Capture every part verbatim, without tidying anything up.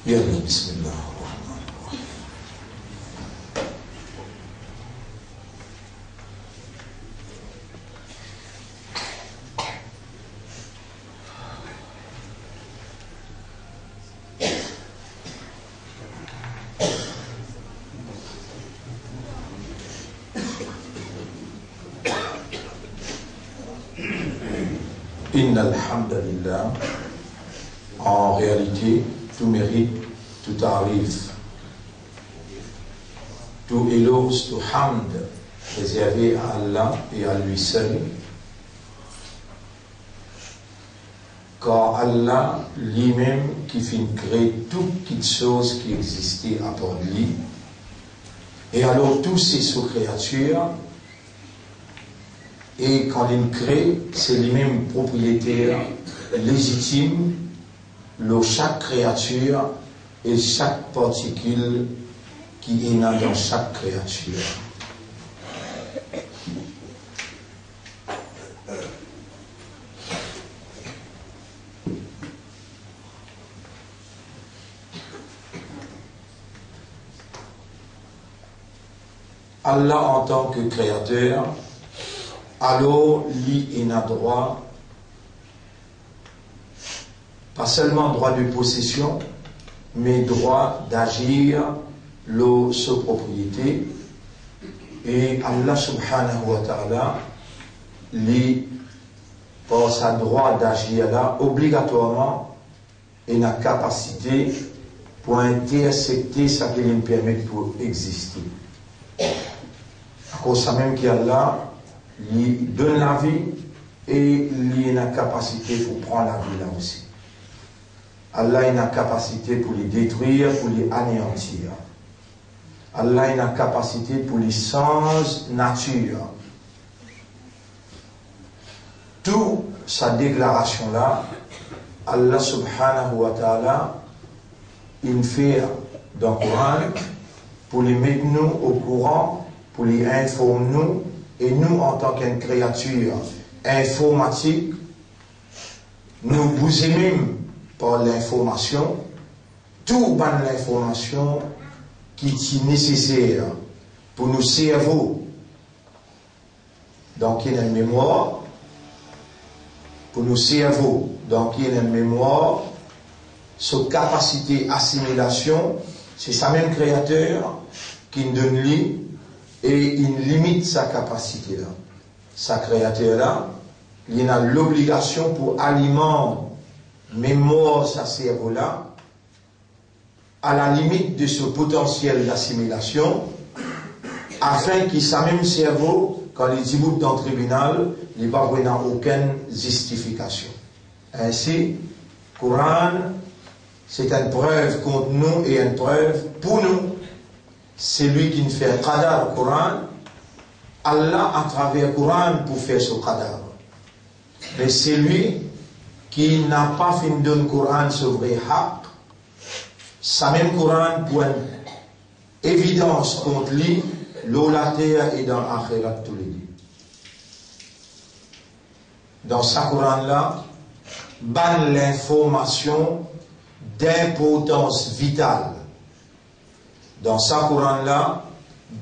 Yalla, bismillah ar-Rahman ar-Rahim. Inna alhamdulillah. En réalité, tout mérite, tout tarif, tout éloge, tout hamd réservé à Allah et à lui seul. Kar Allah limem ki finn kree tou kiksoz ki existe apar li, e alor tou se so kreatir, e kan linn kree, se limem propriyeter lezitim lor sak kreatir e sak partikil ki ena dan sak kreatir. Allah antan ki kreater, alor li ena drwa, pa selman drwa de posesion, me drwa dazir lor so propriyete. E Allah subhanahu wa ta'ala, li, par sa drwa dazir la, obligatwarman ena kapasite pou intersepte saki linn permet pou existe. Akoz samem ki Allah, li donn lavi e li ena kapasite pou pran lavi la osi. Allah ena kapasite pou li detrir, pou li aneantir. Allah ena kapasite pou li sanz natir. Tou sa deklarasion la, Allah subhanahu wa ta'ala inn fer dan Koran pou li met nou okouran, pou li inform nou, e nou, antan ki enn kreatir informatik, nou bouze mem par linformasion, tou bann linformasion ki ti neseser pou nou servo, donk ena enn memwar, pou nou servo, donk ena enn memwar, so kapasite asimilasion, se samem kreater ki'nn donn li e inn limit sa kapasite la. Sa kreater la, li ena lobligasion pou alimant memwar sa servo la, a la limit de so potansiel dasimilasion, afin ki samem servo, kan li dibout dan tribinal, li pa pou ena okenn zistifikasion. Ainsi, Koran, se enn prev kont nou e enn prev pou nou. Selwi ki'nn fer qadar Koran, Allah atraver Koran pou fer so qadar. Me selwi ki napa finn donn Koran so vre hak, samem Koran pou enn evidans kont li lor later e dan axirat toulede. Dan sa Koran la, bann linformasion dinportans vital. Dan sa Koran la,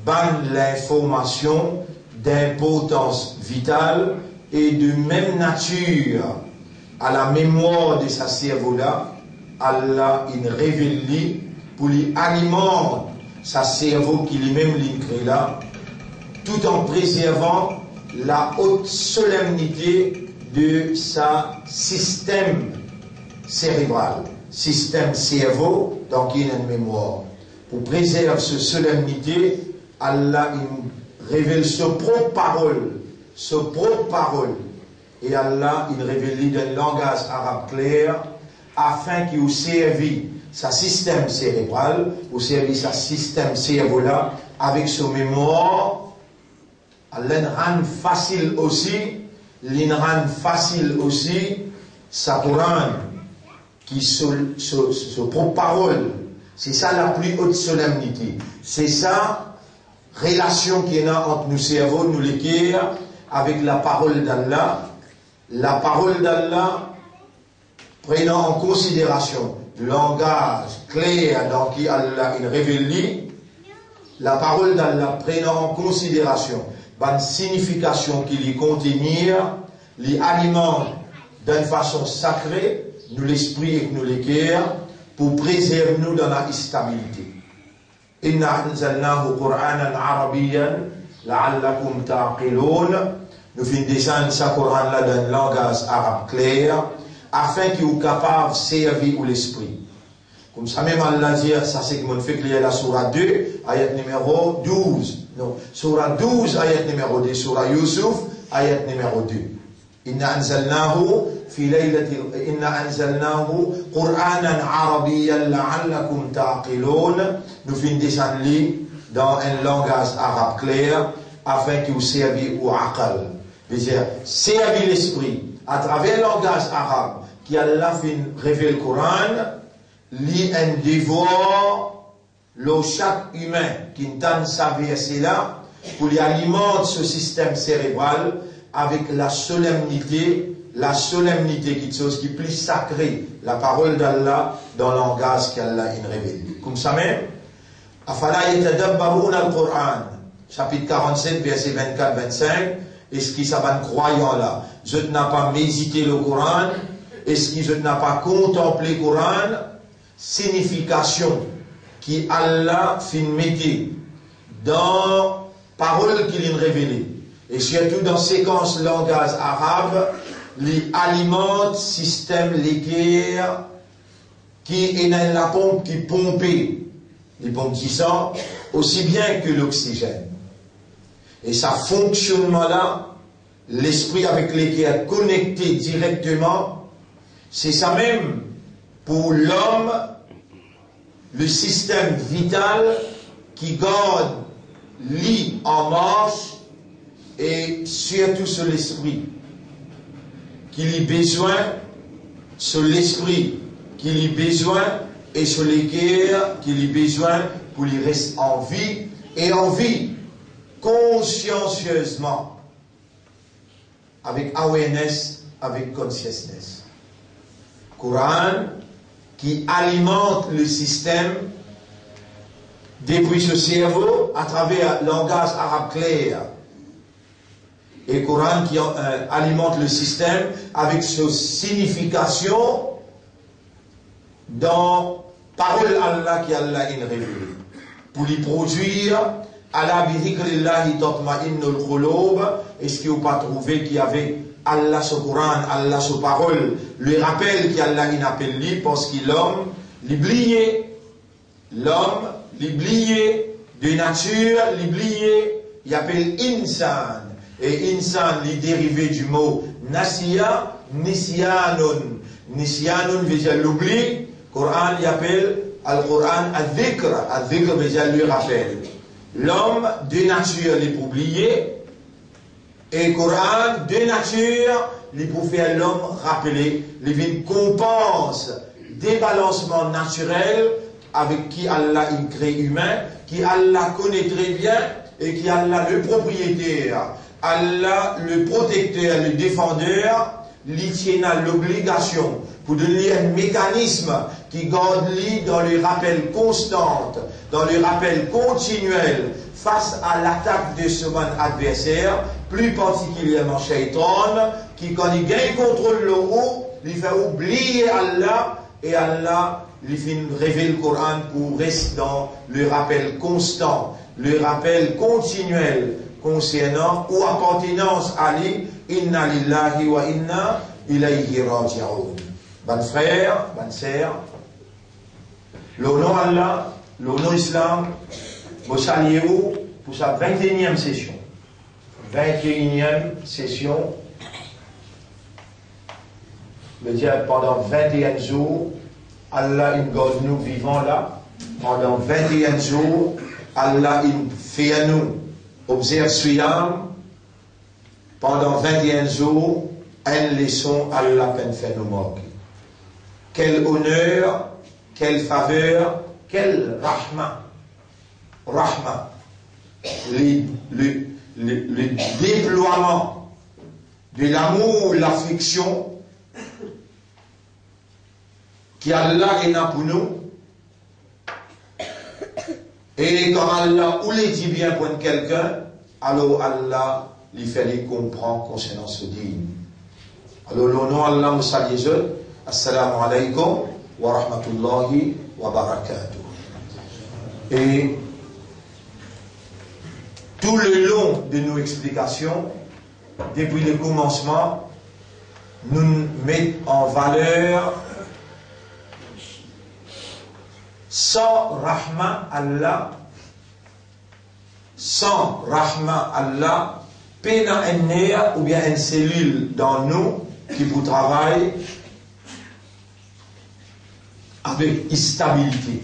bann linformasion dinportans vital e de mem natir a la memwar de sa servo la, Allah inn revel li pou li alimant sa servo ki limem linn kree la, tout an prezervan la ot solemnite de sa sistem serebral, sistem servo, donk ena enn memwar. Pou prezerv so solemnite, Allah inn revel so prop parol, so prop parol. E Allah inn revel li dan enn langaz arab kler, afin ki ou servi sa sistem serebral, ou servi sa sistem servo la avek so memwar. Allah inn rann fasil osi, linn rann fasil osi sa Koran ki so, so, so prop parol. Se sa lapli ot solemnite. Se sa relasion ki ena ant nou servo, nou leker, avek laparol d'Allah. Laparol d'Allah, prenan an konsiderasion langaz kler dan ki Allah inn revel li, laparol d'Allah, prenan an konsiderasion bann sinifikasion ki li kontenir, li alimant dan enn fason sakre nou lespri ek nou leker pou prezerv nou dan la stabilite. Inna anzalnahu Qur'anan Arabiyyan la'allakum ta'qilun. Nou finn desann sa Koran la dan langaz arab kler, afin ki ou kapav servi ou lespri. Koumsamem Allah dir, sa seki monn fek lir la, soura de, ayat nimero douz. Non, soura douz, ayat nimero de, soura Youssouf, ayat nimero de. Inna anzalnahu fi laylatil, inna anzalnahu Qur'anan Arabiyyan la'allakum ta'qilun. Nou finn desann li dan enn langaz arab kler, afin ki ou servi ou aql. Vedir, servi lespri atraver langaz arab ki Allah finn revel Koran, li enn devwar lor sak imin ki'nn tann sa verse la, pou li alimant so sistem serebral avek la solemnite, la solemnite, kiksoz ki pli sakre, laparol d'Allah dan langaz ki Allah inn revel li. Koumsamem, afala yatadabbaruna al-Qur'an, sapit karannset, verse vennkat, vennsink, eski sa bann krwayan la, zot napa medite lor Koran? Eski zot napa kontanple Koran? Sinifikasion ki Allah finn mete dan parol ki li'nn revele, e sirtou dan sekans langaz arab, li alimant sistem leker ki ena enn laponp ki ponpe, li ponp disan, osi bien ki loksizenn. E sa fonksionnman la, lespri avek leker konekte direkteman, se samem pou lom, le sistem vital ki gard li an mars, e sirtou so lespri ki li bezwin, so lespri ki li bezwin, e so leker ki li bezwin pou li res an vi, e an vi konsiansiezman, avek awareness, avek consciousness. Koran ki alimant le sistem depi so servo atraver langaz arab kler. E Koran ki, euh, alimant le sistem avek so sinifikasion dan parol Allah ki Allah inn revele, pou li prodwir, ala bi zikrillahi tatma'innul qulub, eski ou pa trouve ki avek Allah so Koran, Allah so parol, le rapel ki Allah inn apel li, parski lom, li bliye, lom, li bliye, de natir, li bliye, li apel insan. E insan, li derive di mo nasiya, nisyanun. Nisyanun vedir loubli. Koran, li apel Al-Koran Al-Zikr. Al-Zikr vedir le rapel. Lom, de natir, li pou bliye. E Koran, de natir, li pou fer lom rapele, li vinn konpans debalansman natirel avek ki Allah inn kre imin, ki Allah kone tre bien e ki Allah le propriyeter, Allah le protekter, le defander, li ti ena lobligasion pou donn li enn mekanism ki gard li dan le rapel konstan, dan le rapel kontiniel fas a latak de so bann adverser, pli partikilierman Shaytan, ki kan li gagn kontrol lor ou, li fer ou bliye Allah, e Allah, li finn revel Koran pou res dan le rapel konstan, le rapel kontiniel konsernan ou apartenans a li, inna lillahi wa inna ilayhi raji'un. Bann frer, bann ser, lor non Allah, lor non Islam, mo salie ou pou sa vinte-iniem sesion. Vinte-iniem sesion, vedir pandan vinte-enn zour, Allah inn gard nou vivan la. Pandan vinte-enn zour, Allah inn fer nou obzerv siyam. Pandan vinte-enn zour, enn leson Allah pa'nn fer nou manke. Kel oner, kel faver, kel rahma. Rahma. Le, le, le, le deplwaman de lamour, lafeksion, Ki Allah ena pou nou, e kan Allah oule dibien pou enn kelkenn, alor Allah li fer li konpran konsernan so din. Alor, lor non Allah, mo salie zot. Assalamu alaikum wa rahmatullahi wa barakatuh. E tou le lon de nou explikasion, depi le koumansman, nou met an valer san rahma Allah, san rahma Allah, pena enn ner oubien enn selil dan nou ki pou travay avek stabilite.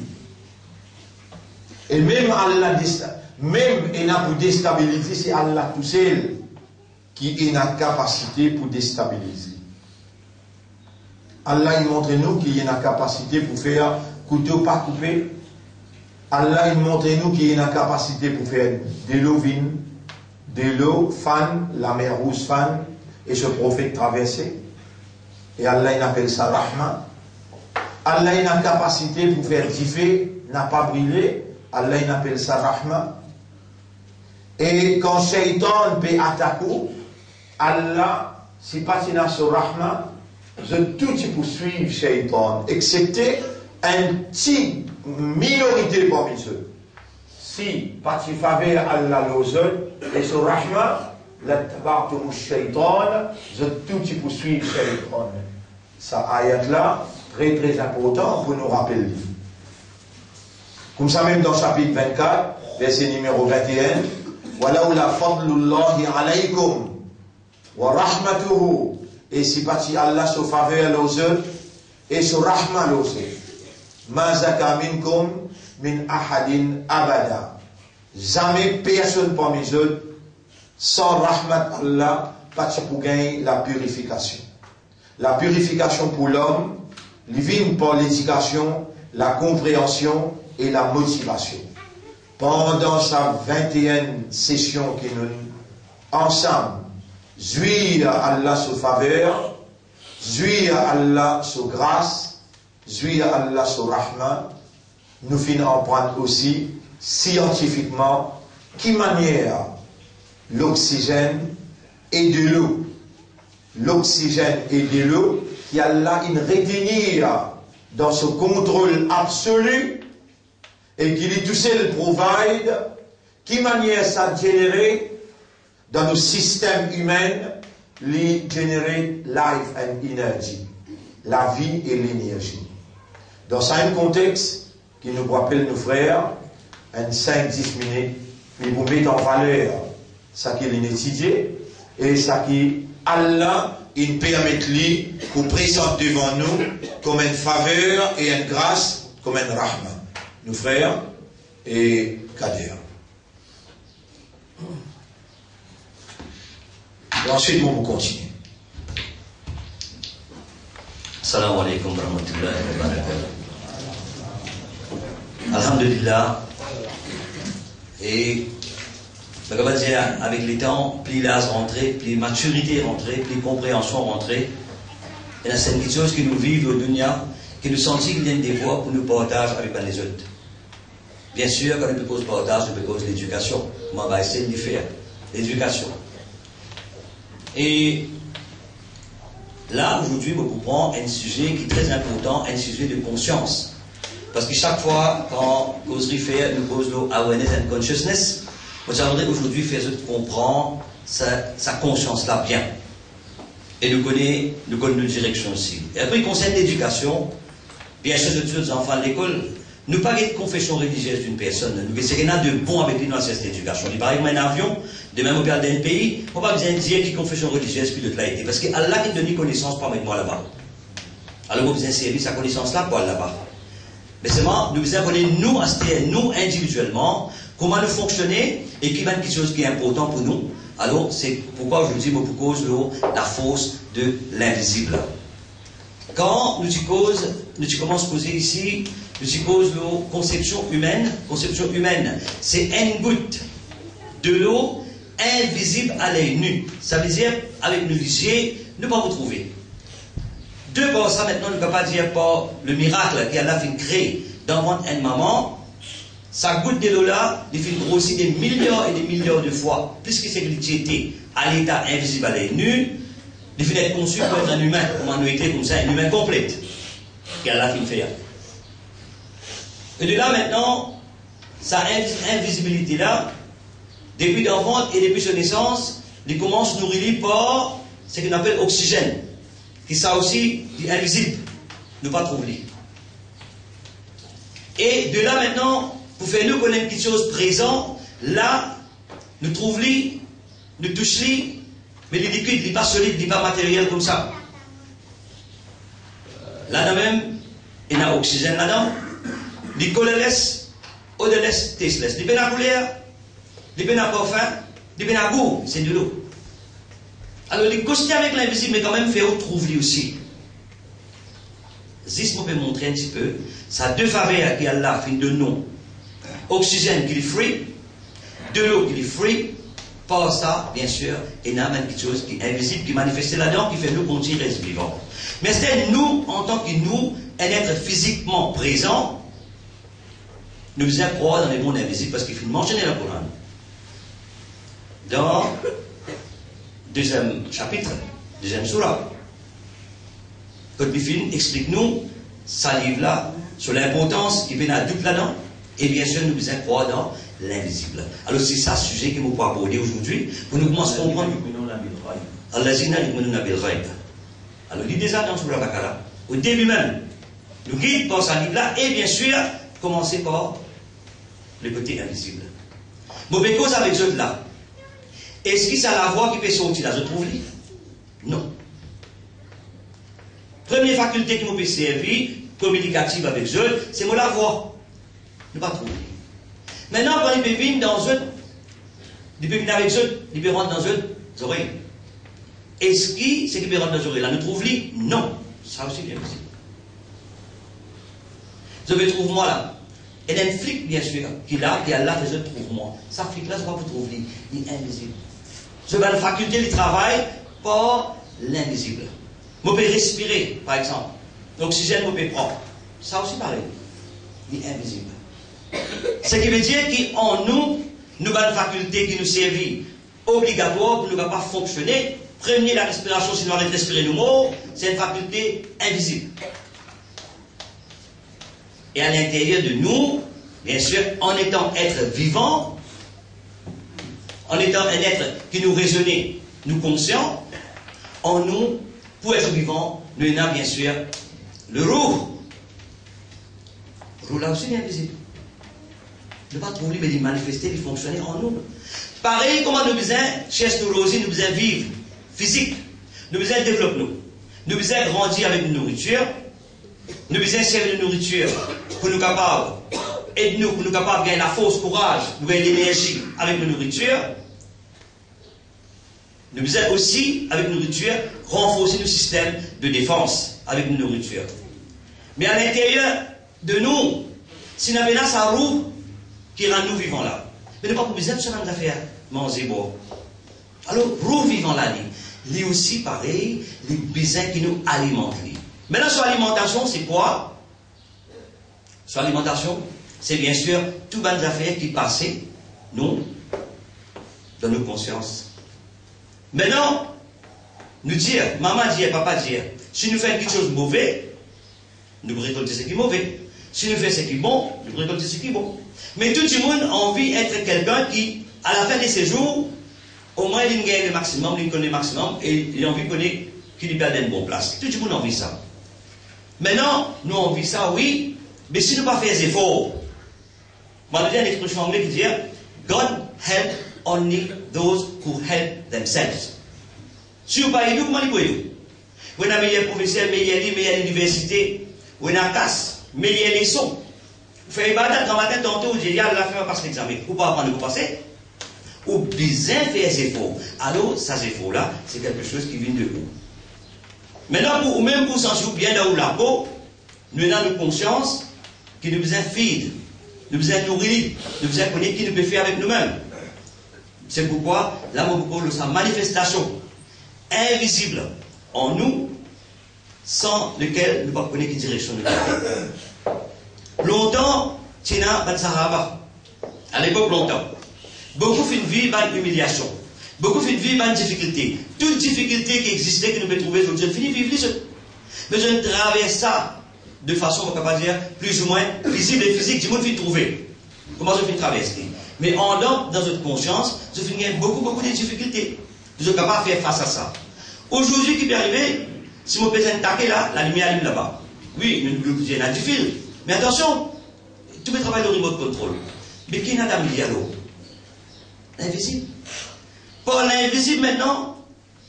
E mem Allah desta-, mem ena pou destabilize, se Allah tousel ki ena kapasite pou destabilize. Allah inn montre nou ki ena kapasite pou fer kouto pa koupe. Allah inn montre nou ki ena kapasite pou fer delo vinn, delo fann, Lamer Rouz fann, e so profet traverse. E Allah inn apel sa rahma. Allah ena kapasite pou fer dife napa brile. Allah inn apel sa rahma. E kan Shaitan pe atak ou, Allah, si pa ti ena so rahma, zot tou ti pou swiv Shaitan, exsepte enn ti minorite parmi zot. Si pa ti faver Allah lor zot e so rahma, lattaba'tumu shaitan, zot tou ti pou swiv Shaitan. Sa ayat la, tre, tre inportan pou nou rapel li. Koumsa mem dan sapit vennkat, verse nimero vennenn, "Walaula fadlullahi alaikum wa rahmatuhu", e si pa ti Allah so faver lor zot e so rahma lor zot, "ma zaka minkum min ahadin abada", zame personn parmi zot, san rahmat Allah, pa ti pou gagn lapirifikasion. Lapirifikasion pou lom, li vinn par ledikasion, lakonpreansion e lamotivasion. Pandan sa vennenn sesion ki nou ansam zwir Allah so faver, zwir Allah so gras, zwir Allah so rahma, nou finn aprann osi siantifikman ki manier loksizenn e delo, loksizenn e delo ki Allah inn retenir dan so kontrol absoli e ki li tousel provide, ki manier sa genere dan nou sistem imin, li genere life and energy, lavi e lenerzi. Dan sa enn kontex ki nou pou apel nou frer, enn sink, dis minit, li pou met an valer saki linn etidie e saki Allah inn permet li pou prezant devan nou kom enn faver e enn gras, kom enn rahma. Nou frer e Kader. E answit, nou pou kontinie. Salam alaikum wa rahmatullahi wa barakatuh. Alhamdulillah. E, nou kapav dir, avek letan, pli laz rantre, pli matirite rantre, pli konpreansion rantre, ena sertenn kiksoz ki nou viv lor dunya, ki nou santi ki li enn devwar pou nou partaz avek bann lezot. Biensir, kan nou pe koz partaz, nou pe koz ledikasion. Kouma Baisel li fer ledikasion. E la, azordi, mo pou pran enn size ki tre inportan, enn size de konsians. Parski sak fwa, kan kozri fer, nou koz lor awareness and consciousness, mo ti a voudre azordi fer zot konpran sa, sa konsians la bien. E nou kone, nou konn nou direksion osi. E apre, konsern ledikasion, biensir, zot, zot zanfan lekol, nou pa get konfesion reliziez dinn personn, nou get seki ena de bon avek li dan sa ledikasion. Li parey kouma enn avion, demin mo pe al dan enn pei, mo pa bizin dir ki konfesion reliziez pilot la ete, parski Allah ki donn li konesans pou amenn mwa laba. Alor, mo bizin servi sa konesans la pou al laba. Me selman, nou bizin kone nou, aster, nou, individielman, kouma nou fonksione e ki bann kiksoz ki inportan pou nou. Alor, se poukwa azordi mo pou koz lor lafors de linvizib la. Kan nou ti koz, nou ti koumans koze isi, nou ti koz lor konsepsion imenn. Konsepsion imenn, se enn gout delo invizib a ley ni. Savedir, avek nou zie, nou pa pou trouve. De par sa, aster nou kapav dir par le mirak ki Allah finn kree dan vant enn mama, sa gout delo la, li finn grosi de miliar e de miliar de fwa plis ki seki li ti ete, a leta invizib a ley ni, li finn et konsi pou et enn imin, kouma nou ete koumsa, enn imin konple, ki Allah finn fer. E de la aster, sa invi-, invizibilite la, depi dan vant e depi so nesans, li koumans nouri li par seki nou apel oksizenn, ki sa osi li invizib, nou pa trouv li. E de la aster, pou fer nou kone kiksoz prezan, la, nou trouv li, nou tous li, me li likid, li pa solid, li pa materyel koumsa. Ladan mem, ena oksizenn ladan, li colorless, odorless, tasteless. Li pena kouler, li pena parfin, li pena gou, se delo. Alor, li koste avek linvizib, me kanmem fer ou trouv li osi. Zis mo pe montre enn tipe, sa de faver ki Allah finn donn nou. Oksizenn ki li free, delo ki li free, par sa, biensir, ena bann kiksoz ki invizib, ki manifeste ladan, ki fer nou kontign res vivan. Me aster nou, antan ki nou, enn et fizikman prezan, nou bizin krwar dan lemond invizib, parski finn mansione dan Koran. Dan deziem sapit, deziem soura, kot li finn explik nou sa liv la, so linportans ki pena dout ladan, e biensir nou bizin krwar dan linvizib. Alor, se sa size ki mo pou aborde azordi, pou nou koumans konpran. الذين يؤمنون بالغيب. Alor, li deza dan Soura Bakara. O debi mem, nou gid par sa liv la, e biensir, koumanse par le kote invizib. Mo pe koz avek zot la. Eski sa lavwa ki pe sorti la, zot trouv li? Non. Premie fakilte ki mo pe servi kominikatif avek zot, se mo lavwa. Nou pa trouv li. Aster, kan li pe vinn dan zot, li pe vinn avek zot, li pe rant dan zot zorey. Eski seki pe rant dan zorey la, nou trouv li? Non. Sa osi li invizib. Zot pe trouv mwa la. Ena enn flik, biensir, ki la, ki Allah fer zot trouv mwa. Sa flik la, zot pa pou trouv li, li invizib. Zot bann fakilte, li travay par linvizib. Mo pe respire, par exanp, oksizenn mo pe pran, sa osi parey, li invizib. Seki ve dir ki an nou, nou bann fakilte ki nou servi obligatwar pou nou kapav fonksione, premie larespirasion, si nou aret respire, nou mor, se enn fakilte invizib. E a linteryer de nou, biensir, an etan et vivan, an etan enn et ki nou rezone, nou konsian, an nou, pou et vivan, nou ena, biensir, le rouh. Rouh la osi li invizib. Nou pa trouv li, me li manifeste, li fonksione an nou. Parey kouma nou bizin chers nou rozi, nou bizin viv fizik, nou bizin devlop nou, nou bizin grandi avek nouritir, nou bizin servi nou nouritir pou nou kapav ed nou, pou nou kapav gagn lafors, kouraz, nou gagn lenerzi avek nou nouritir. Nou bizin osi, avek nouritir, ranforse nou sistem de defans avek nou nouritir. Me a linteryer de nou, si nou ena sa rouh ki rann nou vivan la, me nou pa pou bizin tou sa bann zafer, manze, bwar. Alor, rouh vivan la li, li osi parey, li bizin ki nou alimant li. Aster, so alimantasion, se kwa? So alimantasion, se biensir tou bann zafer ki pase, nou, dan nou konsians. Aster, nou dir, mama dir, papa dir, si nou fer kiksoz move, nou rekolte seki move. Si nou fer seki bon, nou rekolte seki bon. Me tou dimoun anvi et kelkenn ki, a la fin de se zour, omwin li gagn le maximum, li konn le maximum, e li anvi kone ki li pe al dan enn bon plas. Tou dimoun anvi sa. Aster, nou anvi sa, wi, me si nou pa fer zefor, mo dir enn expresion angle ki dir, "God help only those who help themselves." Si ou pa ed ou, kouma li pou ed ou? Ou ena meyer profeser, meyer liv, meyer liniversite, ou ena kas, meyer leson. Ou fer ibadat gramatin, tanto ou dir, "Ya Allah, fer mwa pas lexame." Ou pa aprann, ou pase. Ou bizin fer zefor. Alor, sa zefor la, se kelke soz ki vinn de ou. Aster, pou ou mem, pou santi ou bien dan ou lapo, nou ena nou konsians ki nou bizin feed, nou bizin nouri li, nou bizin kone ki nou pe fer avek noumem. Se poukwa, la mo pou koz lor sa manifestasion invizib an nou, san lekel nou pa kone ki direksion nou pe ale. Lontan, ti ena bann sahaba. Alepok lontan, boukou finn viv bann imiliasion, boukou finn viv bann difikilte. Tou difikilte ki existe, ki nou pe trouve zordi, zot finn viv li, zot. Me zot travers sa de fason, mo kapav dir, pli ou mwin vizib e fizik, dimoun finn trouve kouma zot finn travers li. Me andan, dan zot konsians, zot finn gagn boukou, boukou de difikilte. Zot kapav fer fas a sa. Ozordi, ki pe arive, si mo pez enn take la, lalimier alim laba. Wi, nou, nou, nou ena difil. Me atansion, tou pe travay lor remote control. Me ki ena dan milie alor? Linvizib. Par linvizib, aster,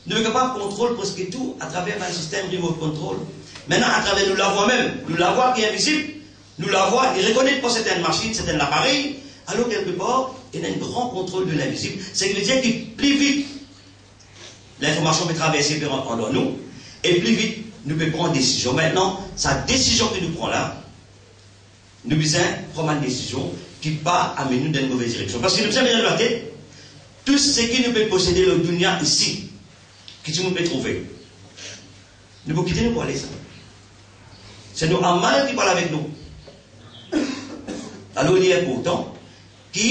nou pe kapav kontrol preske tou atraver bann sistem remote control. Aster, atraver nou lavwa mem, nou lavwa ki invizib, nou lavwa, li rekonet par sertenn masinn, sertenn laparey, alor kelkepar, ena enn gran kontrol de linvizib. Seki vedir ki pli vit linformasion pe traverse, pe rant andan nou, e pli vit nou pe pran desizion. Aster, sa desizion ki nou pran la, nou bizin pran bann desizion ki pa amenn nou dan enn move direksion. Parski nou bizin met dan nou latet, tou seki nou pe posede lor dounia isi, ki dimoun pe trouve, nou pou kite, nou pou ale sa. Se nou amal ki pou al avek nou. Alor, li inportan ki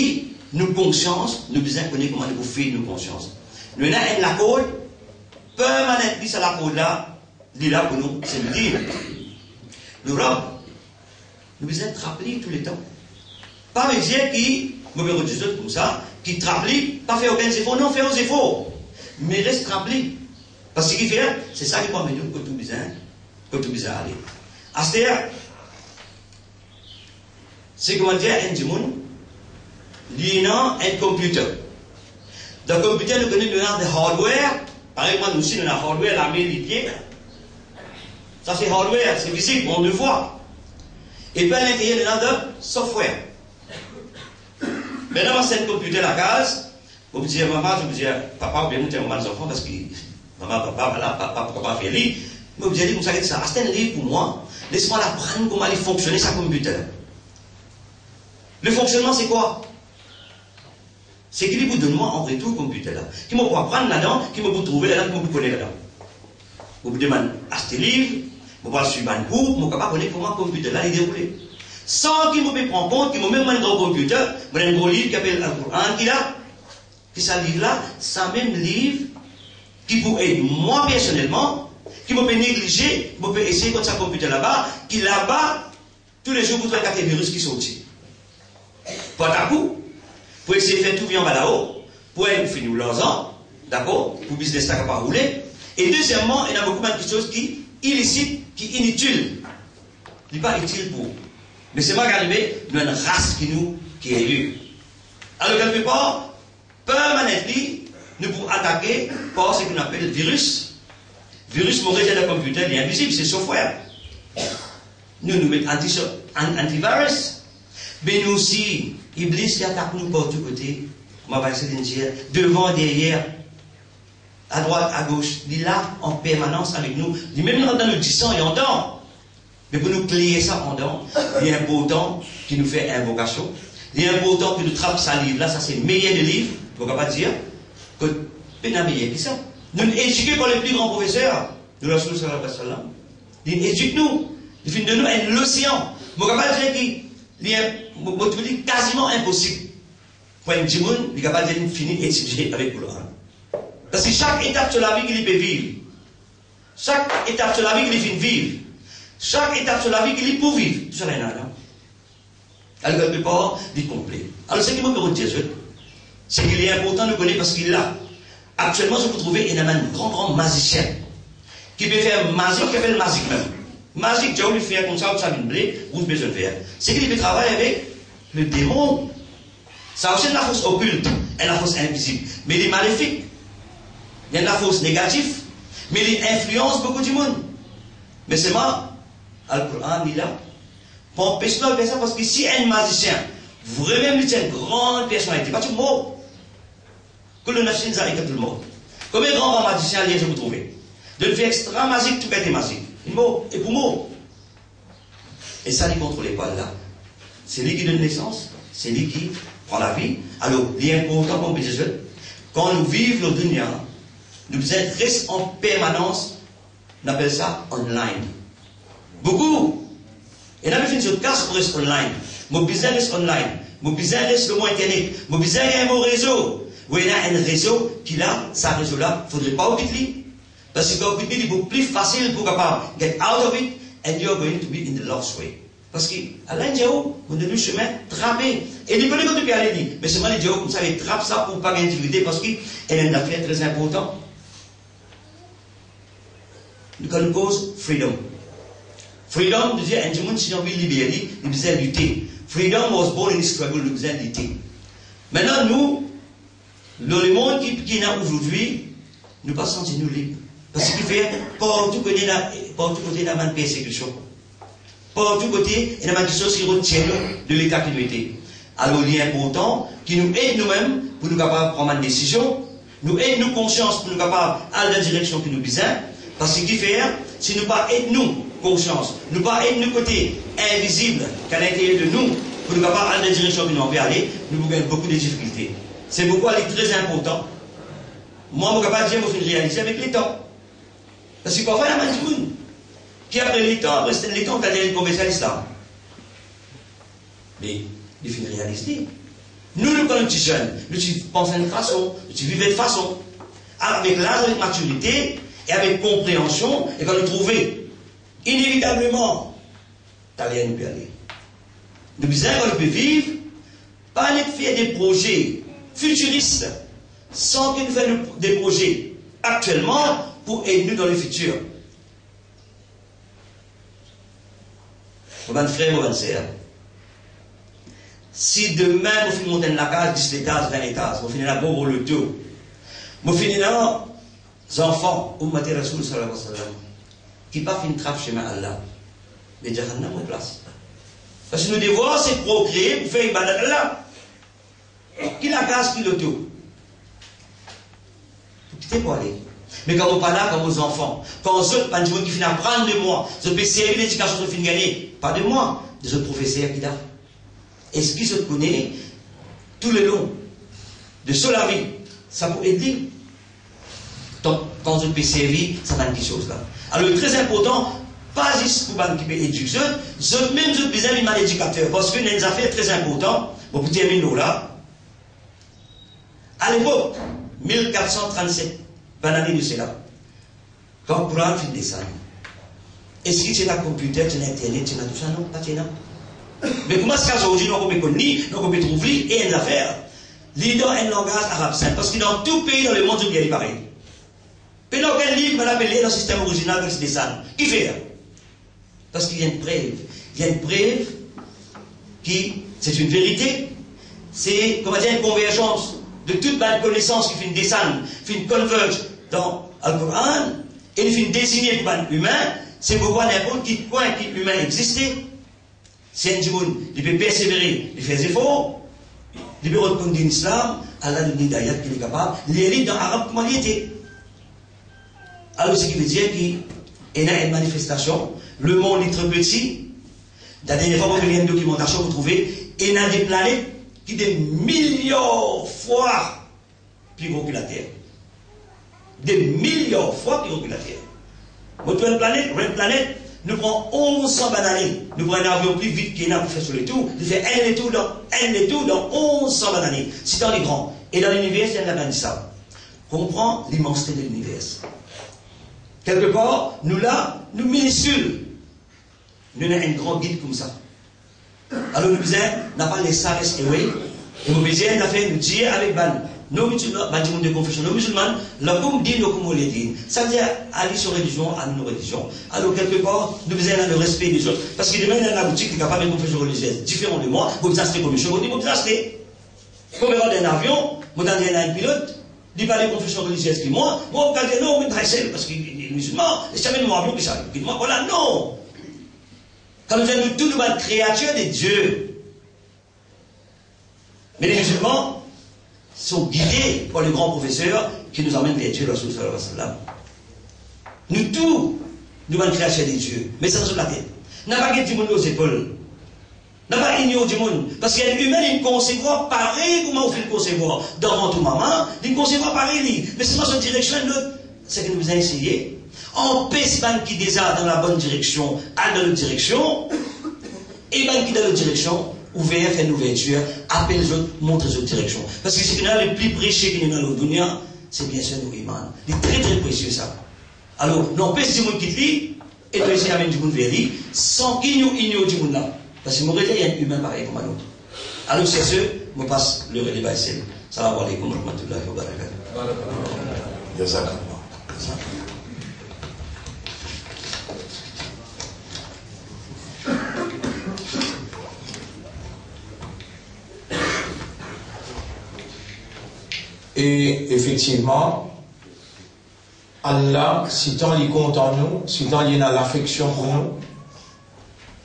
nou konsians, nou bizin kone kouma nou pou fid nou konsians. Nou ena enn lakord permanent, li sa lakord la, li la pou nou, se nou dir, nou rod, nou bizin trap li touletan. Pa vedir ki, mo pe rod zot koumsa, ki trap li, pa fer okenn zefor. Non, fer zefor, me res trap li. Parski ki fer, se sa ki pou amenn nou kot nou bizin, kot nou bizin ale. Aster, se kouma dir enn dimoun, li ena enn computer. Dan computer, nou kone nou ena the hardware, parey kouma nou osi nou ena hardware, lame, lipie. Sa se hardware, se fizik, bon, de fwa. Epi alinteryer, nou ena the software. Aster, mo amenn computer lakaz, mo dir mama, mo dir papa, oubien mo dir mama, zanfan, parski mama, papa, vwala, papa, papa fer li. Mo dir li koumsa, get sa, aste enn liv pou mwa, les mwa al aprann kouma li fonksione, sa computer. Le fonctionnement, c'est quoi? Seki li pou donn mwa an retour computer la. Ki mo pou aprann ladan, ki mo pou trouve ladan, ki mo pou kone ladan. Mo pou demann aste liv, mo pou al swiv bann kour, mo kapav kone kouma computer la li deroule. San ki mo pe pran kont ki mo mem mo enn gran computer, mo ena enn gran liv ki apel Al-Quran ki la, ki sa liv la, sa mem liv ki pou ed mwa personelman, ki mo pe neglize, mo pe esey kot sa computer laba, ki laba, toulezour pou trouv enn kantite viris ki sorti. Pran ta kou, pou esey fer tou vi anba lao, pou enn, fini ou larzan, dakor, pou biznes la kapav roule. E dezieman, ena boukou bann kiksoz ki ilisit, ki initil. Li pa itil pou ou. Me selman, gade, nou ena enn ras ki nou, ki eri. Alor, kelkepar, permanently, nou pou atake par seki nou apel viris. Viris, mo redir dan computer, li invizib, se software. Nou, nou met anti-, an-, antivirus. Me nou osi, Iblis, li atak nou partou kote. Mo pa esey dir, devan, deryer, adrwat, agos, li la an permanans avek nou. Li mem li rant dan nou disan, li antan. Me pou nou kler sa andan, li inportan ki nou fer invokasion. Li inportan ki nou trap sa liv la, sa se meyer de liv, mo kapav dir, kot pena meyer ki sa. Nou'nn edike par le pli gran profeser, nou Rasoul sallallahu alayhi wa sallam. Li'nn edik nou, li finn donn nou enn losean. Mo kapav dir ki li, mo, mo trouv li kaziman inposib pou enn dimoun, li kapav dir li fini etidie avek Koran. Parski sak etap so lavi ki li pe viv, sak etap so lavi ki li finn viv, sak etap so lavi ki li pou viv, tousala ena ladan. Alor, kelkepar, li konple. Alor, seki mo pe dir zot, seki li inportan nou kone, parski la, aktielman, zot pou trouve ena bann gran, gran mazisien ki pe fer mazik, ki apel mazik mem. Mazik, dir ou li fer koumsa, ou sa vinn ble, ou bizin fer. Seki li pe travay avek le demon. Sa osi enn lafors okilt, enn lafors invizib, me li malefik. Li enn lafors negatif, me li inflians boukou dimoun. Me selman, Al-Quran, li la, pa anpes nou al fer sa, parski si enn mazisien, vremem li ti enn gran personalite, pa ti mor. Kullu nafsin za'iqatul mawt. Konbien gran, gran mazisien li ena, zot pou trouve? Donn fer extra mazik, tou kalite mazik. Li mor, e pou mor. E sa, li kontrole pa la. Se li ki donn nesans, se li ki pran lavi. Alor, li inportan, kouma mo dir zot, kan nou viv lor dounia, nou bizin res an permanans Nou apel sa online. Boukou. Ena pe finn zot kas pou res online. Mo bizin res online. Mo bizin res lor mo internet. Mo bizin gagn mo rezo. Ou ena enn rezo ki la, sa rezo la, fodre pa ou kit li. Parski kan ou kit li, li pou pli fasil pou kapav get out of it, and you are going to be in the lost way. Parski Allah inn dir ou, monn donn ou semin, trape. E li kone kot ou pe ale li. Me selman li dir ou koumsa, e trap sa pou pa gagn difikilte, parski ena enn zafer tre inportan. Nou, kan nou koz freedom. Freedom, nou dir enn dimoun, si li anvi liber li, li bizin lite. Freedom was born in struggle, nou bizin lite. Aster nou, dan lemond ki, ki ena azordi, nou pa santi nou lib. Parski kifer? Partou kote ena, partou kote ena bann persekision. Partou kote ena bann kiksoz ki retir nou de leta ki nou ete. Alor, li inportan ki nou ed noumem pou nou kapav pran bann desizion, nou ed nou konsians pou nou kapav al dan direksion ki nou bizin, parski kifer, si nou pa ed nou konsians, nou pa ed nou kote invizib ki alinterier de nou, pou nou kapav al dan direksion ki nou anvi ale, nou pou gagn boukou de difikilte. Se poukwa li tre inportan. Mwa, mo kapav dir mo finn realize avek letan. Parski parfwa, ena bann dimoun ki apre letan, apre sertin letan, ou kapav dir li konverti a lislam. Me li finn realize li. Nou, nou, kan nou ti zenn, nou ti panse enn fason, nou ti viv enn fason. Avek laz, avek matirite, e avek konpreansion, e kan nou trouve, inevitableman, taler nou pe ale. Nou bizin, kan nou pe viv, pa nek fer de proze fitiris, san ki nou fer nou de proze aktielman pou ed nou dan lefitir. Mo bann frer, mo bann ser, si demin mo finn mont enn lakaz dis letaz, vin letaz, mo finn ena gro gro loto, mo finn ena zanfan, ummati Rasoul sallallahu alayhi wa sallam, ki pa finn trap semin Allah, me Jahannam mo plas. Parski nou devwar se prokre pou fer ibadat Allah. Ki lakaz, ki loto? Pou kite pou ale. Me kan mo pa la, kan mo zanfan, kan zot, bann dimoun ki finn aprann de mwa, zot pe servi ledikasion zot finn gagne, pa de mwa, de zot profeser ki la, eski zot kone toulelong de so lavi, sa pou ed li? Donk, kan zot pe servi sa bann kiksoz la. Alor, li tre inportan, pa zis pou bann ki pe edik zot, zot mem zot bizin vinn bann edikater, parski ena enn zafer tre inportan, mo pou terminn lor la. Alepok, mil kat san trannset, bann ane de sela, kan Koran finn desann, eski ti ena konpiter, ti ena internet, ti ena tousa? Non, pa ti ena. Me kouma ziska zordi, nou ankor pe konn li, nou ankor pe trouv li, e enn zafer, li dan enn langaz arab sinp, parski dan tou pei dan lemond, zot lir li parey. Pena okenn liv bann la pe lir dan sistem orizinal kot ti desann. Kifer? Parski li enn prev, li enn prev ki se enn verite, se, kouma dir, enn konverzans de tou bann konesans ki finn desann, finn converge dan Al-Koran, e li finn designe pou bann imin, se poukwa ninport ki kwin ki imin existe, si enn dimoun, li pe persevere, li fer zefor, li pe rod konn din Islam, Allah donn li idayat ki li kapav lir li dan arab kouma li ete. Alor, seki vedir ki ena enn manifestasion, lemond li tro peti. Ladernie fwa mo finn lir enn dokimantasion, mo trouve ena de planet ki de miliar fwa pli gro ki Later. De miliar fwa pli gro ki Later. Mo trouv enn planet, enn planet, nou pran onz san bann ane, nou pran enn avion pli vit ki ena pou fer so letour, li fer enn letour dan, enn letour dan onz san bann ane. Sitan li gran. E dan liniver, ena bann disab. Konpran limansite de liniver. Kelke par, nou la, nou miniskil. Nou ena enn gran gid koumsa. Alor nou bizin, napa les sa res ewey. E mo bizin, nou fer, nou dir avek bann non-mizilman, bann dimoun de konfesion non-mizilman, "Lakum dinukum waliya din." Savedir, a li so relizion, a nou nou relizion. Alor, kelke par, nou bizin ena lerespe lezot. Parski demin, ena laboutik, li kapav met konfesion reliziez diferan de mwa, mo bizin aste konfesion, mo bizin aste. Kouma dan enn avion, mo tann ena enn pilot, li pa de konfesion reliziez ki mwa, mo kapav dir, "Non, mo pa sel, parski li, li mizilman, li ti amenn mwa avion ki sa, ki mwa, vwala, non." Kan nou dir nou tou nou bann kreatir de Dieu. Me les musulmans sont guidés par le grand professeur qui nous emmène vers Dieu, le Rasoul sallallahu alayhi wa sallam. Nou tou, nou bann kreatir de Dieu. Met sa dan zot latet. Napa get dimoun lor zepol. Napa ignor dimoun. Parski enn imin, li konsevwar parey kouma ou finn konsevwar dan vant ou mama, li konsevwar parey li. Me selman so direksion enn lot. Seki nou bizin eseye, Anpes bann ki deza dan labonn direksion al dan lot direksion, e bann ki dan lot direksion, ouver, fer enn ouvertir, apel zot, montre zot direksion. Parski seki ena lepli presie ki nou ena lor dunia, se biensir nou iman. Li tre, tre presie sa. Alor, nou anpes dimoun kit li, e nou esey amenn dimoun ver li, san ki nou ignor dimoun la. Parski mo rete, li enn imin parey kouma nou. Alor, sur ce, mo pas le rele bay Sel. Salam aleykoum wa rahmatullahi wa barakatuh. Jazakallah. E efektivman, Allah, sitan li kontan nou, sitan li ena lafeksion pou nou,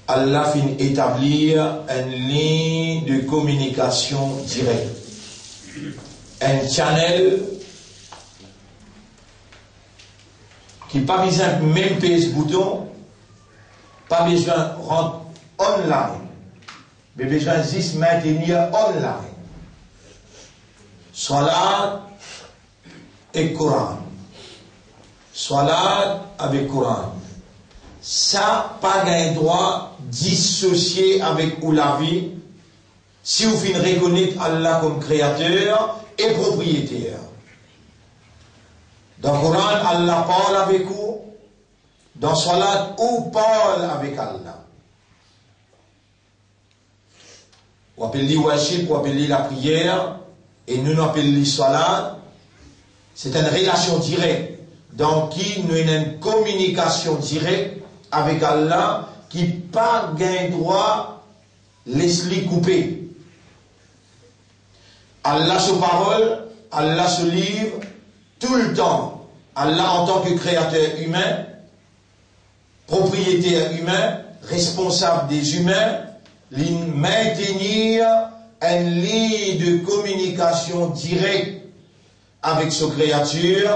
Allah finn etablir enn lign de kominikasion direk, enn channel ki pa bizin mem pez bouton, pa bizin rant online, me bizin zis maintenir online. Salat ek Koran. Salat avek Koran. Sa pa gagn drwa disosie avek ou lavi, si ou finn rekonet Allah kom kreater e propriyeter. Dan Koran, Allah parl avek ou, dan salat, ou parl avek Allah. Ou apel li worship, ou apel li lapriyer, e nou, nou apel li salat. Se enn relasion direk, dan ki nou ena enn kominikasion direk avek Allah ki pa gagn drwa les li koupe. Allah so parol, Allah so liv, toultan, Allah antan ki kreater imin, propriyeter imin, responsab de zimin, li maintenir enn lign de kominikasion direk avek so kreatir,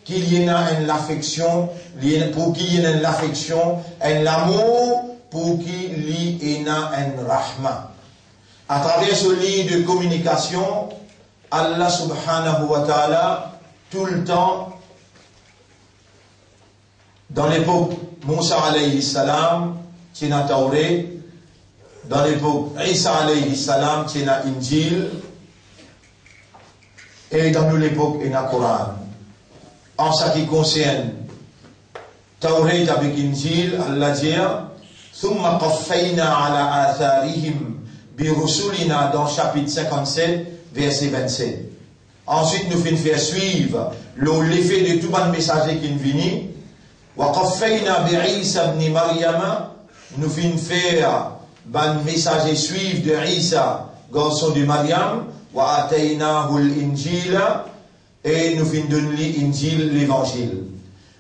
ki li ena enn lafeksion, li ena, pou ki li ena enn lafeksion, enn lamour, pou ki li ena enn rahma. Atraver so lign de kominikasion, Allah subhanahu wa ta'ala, toultan, dan lepok Mousa alayhi salam, ti ena Tawret, dan lepok Isa alayhi salam, ti ena Injil, e dan nou lepok, ena Koran. An sa ki konsern Tawret avek Injil, Allah dir, "Thumma qaffayna ala atharihim bi rusulina", dan sapit sinkannset, verse vennset. Answit, nou finn fer swiv lor lefe de tou bann mesaze ki'nn vini. "Wa qaffayna bi Isa ibn Maryama", nou finn fer bann mesaze swiv de Isa, garson de Maryam, "wa ataynahul Injila", e nou finn donn li Injil, Levanzil.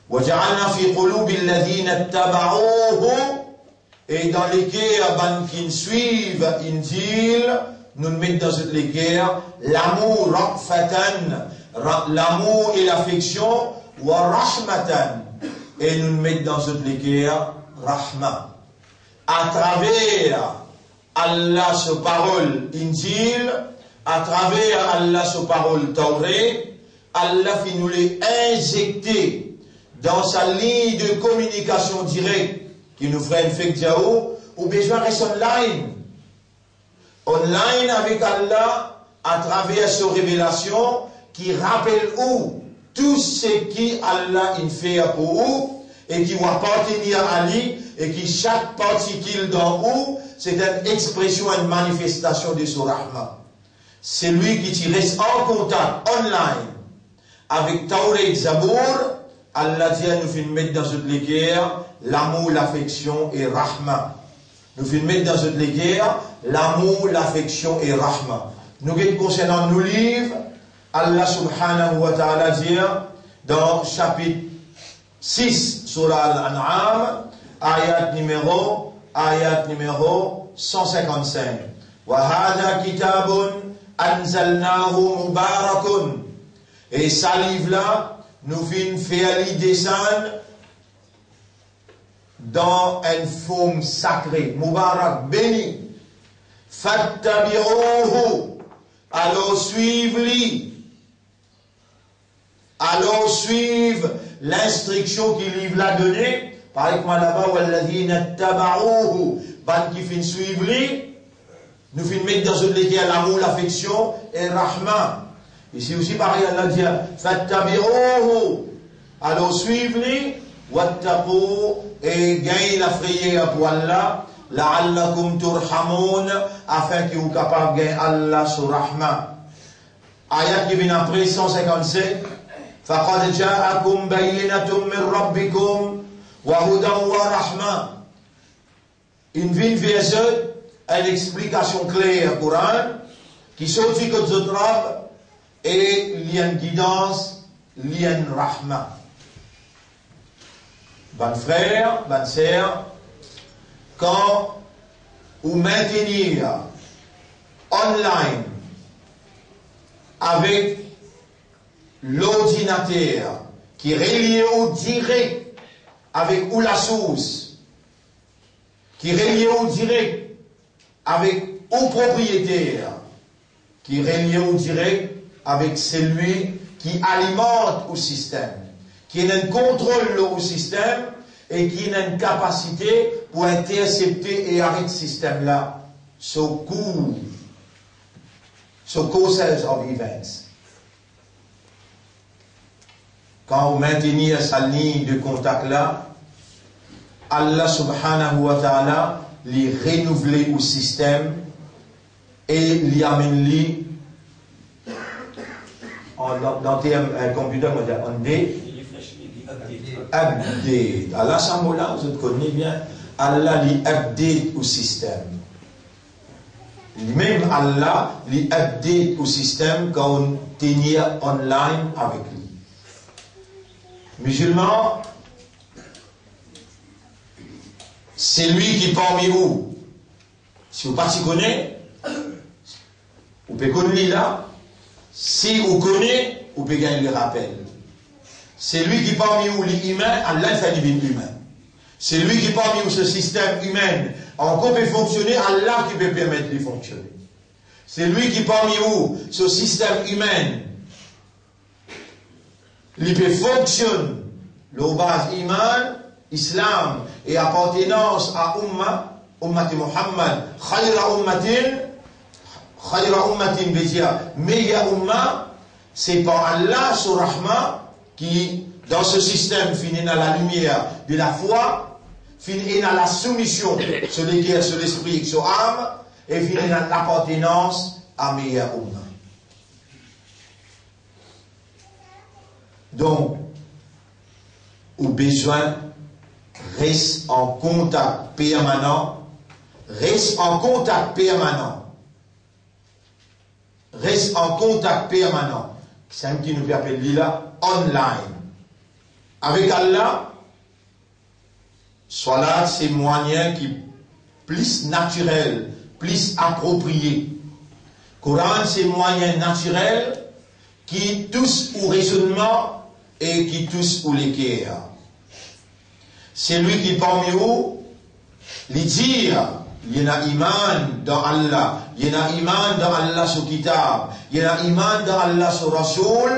"Wa ja'alna fi qulubil ladhina ittaba'uhu", e dan leker bann ki'nn swiv Injil, nou met dan zot leker lamour, ra'fatan, ra-, lamour e lafeksion, "wa rahmatan", e nou met dan zot leker rahma. Atraver Allah so parol Injil, atraver Allah so parol Tawret, Allah finn oule inzekte dan sa lign de kominikasion direk ki nou finn fek dir ou, ou bizin res online. Online avek Allah, atraver so revelasion ki rapel ou tou seki Allah inn fer pou ou, e ki ou apartenir a li, e ki sak partikil dan ou, se enn expresion, enn manifestasion de so rahma. Selwi ki ti res an kontak online avek Tawret, Zabour, Allah dir nou finn met dan zot leker lamour, lafeksion e rahma. Nou finn met dan zot leker lamour, lafeksion e rahma. Nou get konsernan nou liv, Allah subhanahu wa ta'ala dir dan sapit sis, Sura Al-An'am, ayat nimero, ayat nimero san sinkannsenk. "Wa hadha kitabun anzalnahu mubarakun." E sa liv la, nou finn fer li desann dan enn form sakre, mubarak, beni. "Fattabi'uhu", alor swiv li. Alor swiv linstriksion ki liv la done, parey kouma laba, "Walladhina taba'uhu", bann ki finn swiv li, nou finn met dan zot leker lamour, lafeksion e rahma. Isi osi parey, Allah dir, "Fattabi'uhu", alor swiv li, "wattaqu", e gagn lafreyer pou Allah, "la'allakum turhamun", afin ki ou kapav gagn Allah so rahma. Ayat ki vinn apre, san sinkannset, "Faqad ja'akum bayyinatun min rabbikum wa hudan wa rahma." Inn vinn ver zot enn explikasion kler Koran ki sorti kot zot Rab, e li enn gidans, li enn rahma. Bann frer, bann ser, kan ou maintenir online avek lordinater ki relie ou direk avek ou lasours, ki relie ou direk avek ou propriyeter, ki relie ou direk avek selwi ki alimant ou sistem, ki ena enn kontrol lor ou sistem e ki ena enn kapasite pou intersepte e aret sistem la so kour, so courses of events. Kan ou maintenir sa lign de kontak la, Allah subhanahu wa ta'ala, li renouvle ou sistem e li amenn li, an, dan, dan term, eh, computer, mo dir, update. Update. Allah, sa mo la, zot kone bien. Allah, li update ou sistem. Limem Allah, li update ou sistem kan ou tenir online avek li. Mizilman, selwi ki parmi ou, si ou pa ti kone, ou pe konn li la, si ou kone, ou pe gagn li rapel. Selwi ki parmi ou, li imin, Allah fer li vinn imin. Selwi ki parmi ou, so sistem imin ankor pe fonksione, Allah ki pe permet li fonksione. Selwi ki parmi ou, so sistem imin, li pe fonksionn lor baz iman, Islam e apartenans a umma, ummati Muhammad, khayra ummatin, khayra ummatin vedir meyer umma, se par Allah so rahma ki dan so sistem finn ena lalimier de lafwa, finn ena lasoumision so leker, so lespri ek so am, e finn ena lapartenans a meyer umma. Donk, ou bizin res an kontak permanan, res an kontak permanan, res an kontak permanan, seki nou pe apel li la online, avek Allah. Swalat se mwayin ki plis natirel, plis apropriye. Koran se mwayin natirel ki tous ou rezonnman e ki tous ou leker. Selwi ki parmi ou, li dir, li ena iman dan Allah, li ena iman dan Allah so kitab, li ena iman dan Allah so rasoul,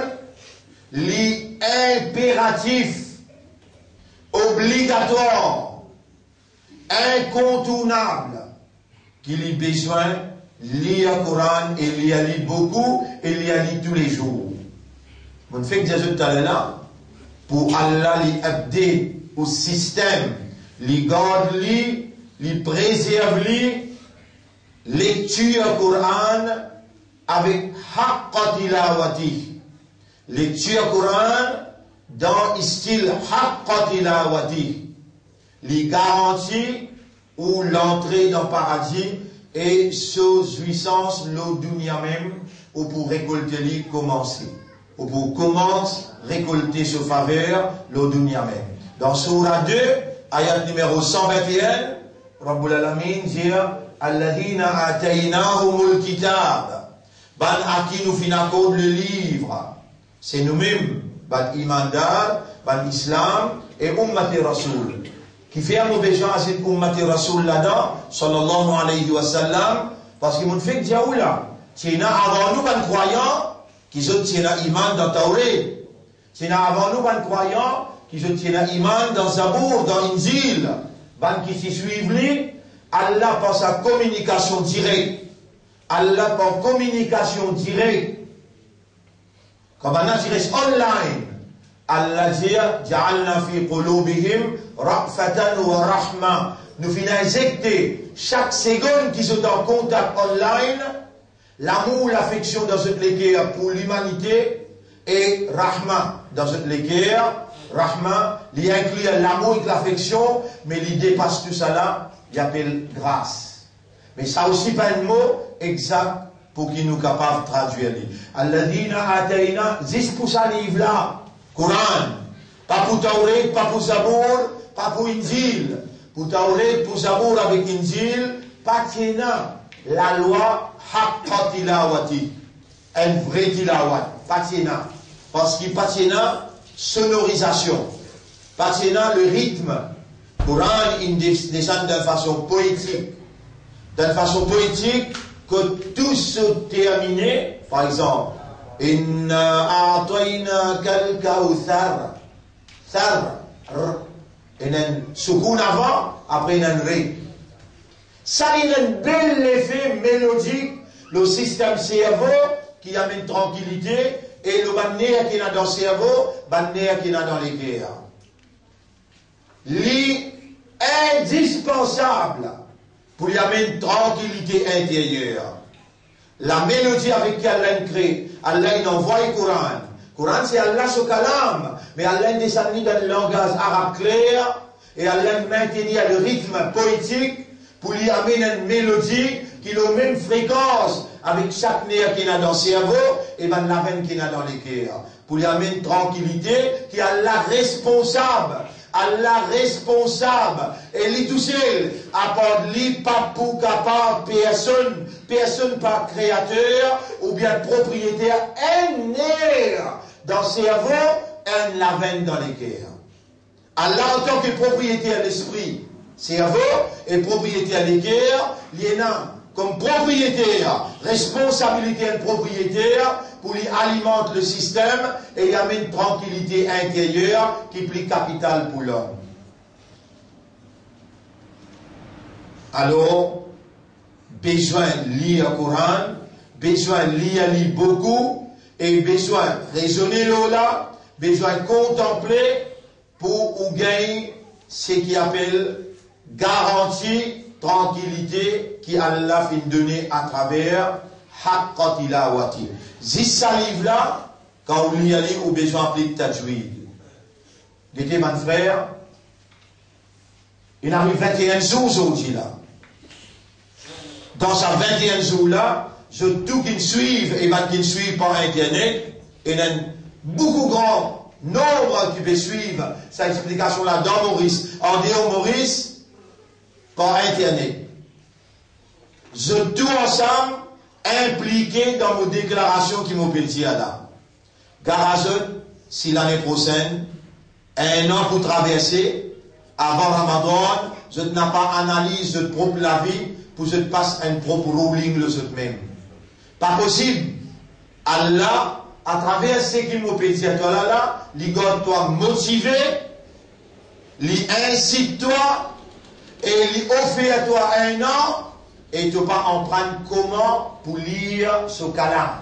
li inperatif, obligatwar, inkontournab, ki li bizin lir Koran e lir li boukou e lir li toulezour. Mo fek dir zot taler la, pou Allah li update ou sistem, li gard li, li prezerv li, lektir Koran avek haqqa tilawati. Lektir Koran dan stil haqqa tilawati, li garanti ou lantre dan paradi e so zwisans lor dounia mem, ou pou rekolte li koumsa. Ou pou koumans rekolte so faver lor dounia mem. Dan soura de, ayat nimero san vinte et un, Rabbul Alamin dir, "Alladhina ataynahumul kitab", bann a ki nou finn akord le liv, se noumem, bann imandar, bann Islam e ummati Rasoul. Kifer mo bizin azout ummati Rasoul ladan, sallallahu alayhi wa sallam? Parski mo fek dir ou la, ti ena avan nou bann krwayan ki zot ti ena iman dan Tawret. Ti ena avan nou bann krwayan ki zot ti ena iman dan Zabour, dan Inzil, bann ki ti swiv li, Allah par sa kominikasion direk. Allah par kominikasion direk. Kan bann la ti res online, Allah dir, "Ja'alna fi qulubihim ra'fatan wa rahma." Nou finn inzekte sak segonn ki zot an kontak online, lamour, lafeksion dan zot leker pou limanite e rahma dan zot leker. Rahma, li inkli lamour ek lafeksion, me li depas tousala, li apel gras. Me sa osi pa enn mo egzak pou ki nou kapav tradwir li. Alladhina atayna, zis pou sa liv la, Koran, pa pou Tawret, pa pou Zabour, pa pou Inzil, pou Tawret, pou Zabour avek Inzil, pa ti ena lalwa haqqa tilawati, enn vre tilawat, pa ti ena. Parski pa ti ena sonorizasion, pa ti ena le ritm. Koran inn des-, desann dan fason poetik. Dan fason poetik, kot tou so termine, par exanp, "Inna a'taynakal kawthar." Thar, r, ena enn soukoun avan, apre ena enn re. Sa ena enn bel lefe melodik lor sistem servo ki amenn trankilite, e lor bann ner ki ena dan servo, bann ner ki ena dan leker. Li indispansab pou li amenn trankilite interyer. Lamelodi avek ki Allah inn kre, Allah inn anvway Koran. Koran se Allah so kalam, me Allah inn desann li dan langaz arab kler, e Allah inn mintni le ritm poetik pou li amenn enn melodi ki lor mem frekans avek sak ner ki ena dan servo e bann lavenn ki ena dan leker. Pou li amenn trankilite, ki Allah responsab, Allah responsab, e li tousel, apar li pa pou kapav personn, personn pa kreater oubien propriyeter enn ner dan servo, enn lavenn dan leker. Allah, antan ki propriyeter lespri, servo, e propriyeter leker, li ena kom propriyeter, responsabilite enn propriyeter pou li alimant le sistem e li amenn trankilite interyer ki pli kapital pou lom. Alor, bezwin lir Koran, bezwin lir li boukou, e bezwin rezone lor la, bezwin kontanple, pou ou gagn seki apel garanti trankilite ki Allah finn done atraver haqqa tilawati. Zis sa liv la, kan ou lir li, ou bezwin aplik tajwid. Gete bann frer, inn ariv vinte-enn zour zordi la. Dan sa vinte-enn zour la, zot tou ki'nn swiv e bann ki'nn swiv par internet, ena boukou gran nonb ki pe swiv sa explikasion la dan Moris, andeor Moris, par internet. Zot tou ansam inplike dan mo deklarasion ki mo pe dir la. Gar a zot, si lane prosenn, enn an pou traverse, avan Ramadan, zot napa analiz zot prop lavi pou zot pas enn prop ruling lor zot mem. Pa posib. Allah, atraver seki mo pe dir twa la la, li gard twa motive, li insit twa e li ofer twa enn an, e to pa aprann kouma pou lir so kalam.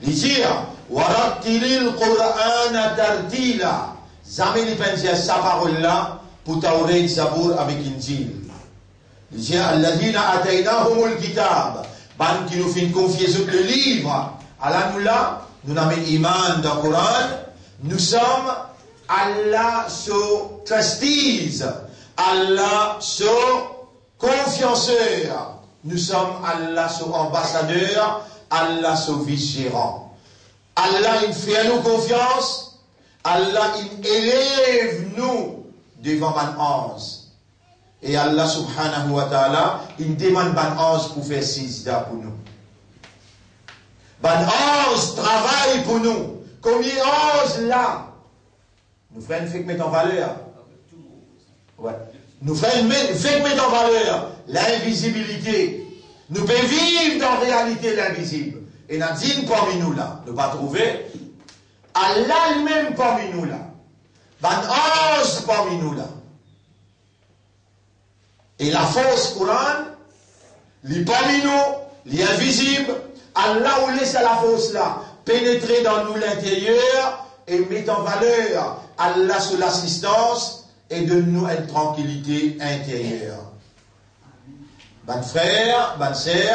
Li dir, "Warattilil Qur'ana tartila." Zame li pa'nn dir sa parol la pou Tawret, Zabour avek Inzil. Li dir, "Alladhina ataynahumul kitab." Bann ki nou finn konfie zot le liv. Ala nou la, nou amenn iman dan Koran. Nou som Allah so trustees, Allah so konfianser, nou som Allah so anbasader, Allah so vis-zeran. Allah inn fer nou konfians, Allah inn elev nou devan bann anz. E Allah subhanahu wa ta'ala inn demann bann anz pou fer sizda pou nou. Bann anz travay pou nou. Komie anz la? Nou finn fek met an valer. Wi. Nou finn met, fek met an valer linvizibilite. Nou pe viv dan realite linvizib. Ena dinn parmi nou la, nou pa trouve. Allah limem parmi nou la, bann anz parmi nou la. E lafors Koran, li parmi nou, li invizib. Allah ou les sa lafors la penetre dan nou linteryer e met an valer Allah so lasistans e donn nou enn trankilite interyer. Bann frer, bann ser,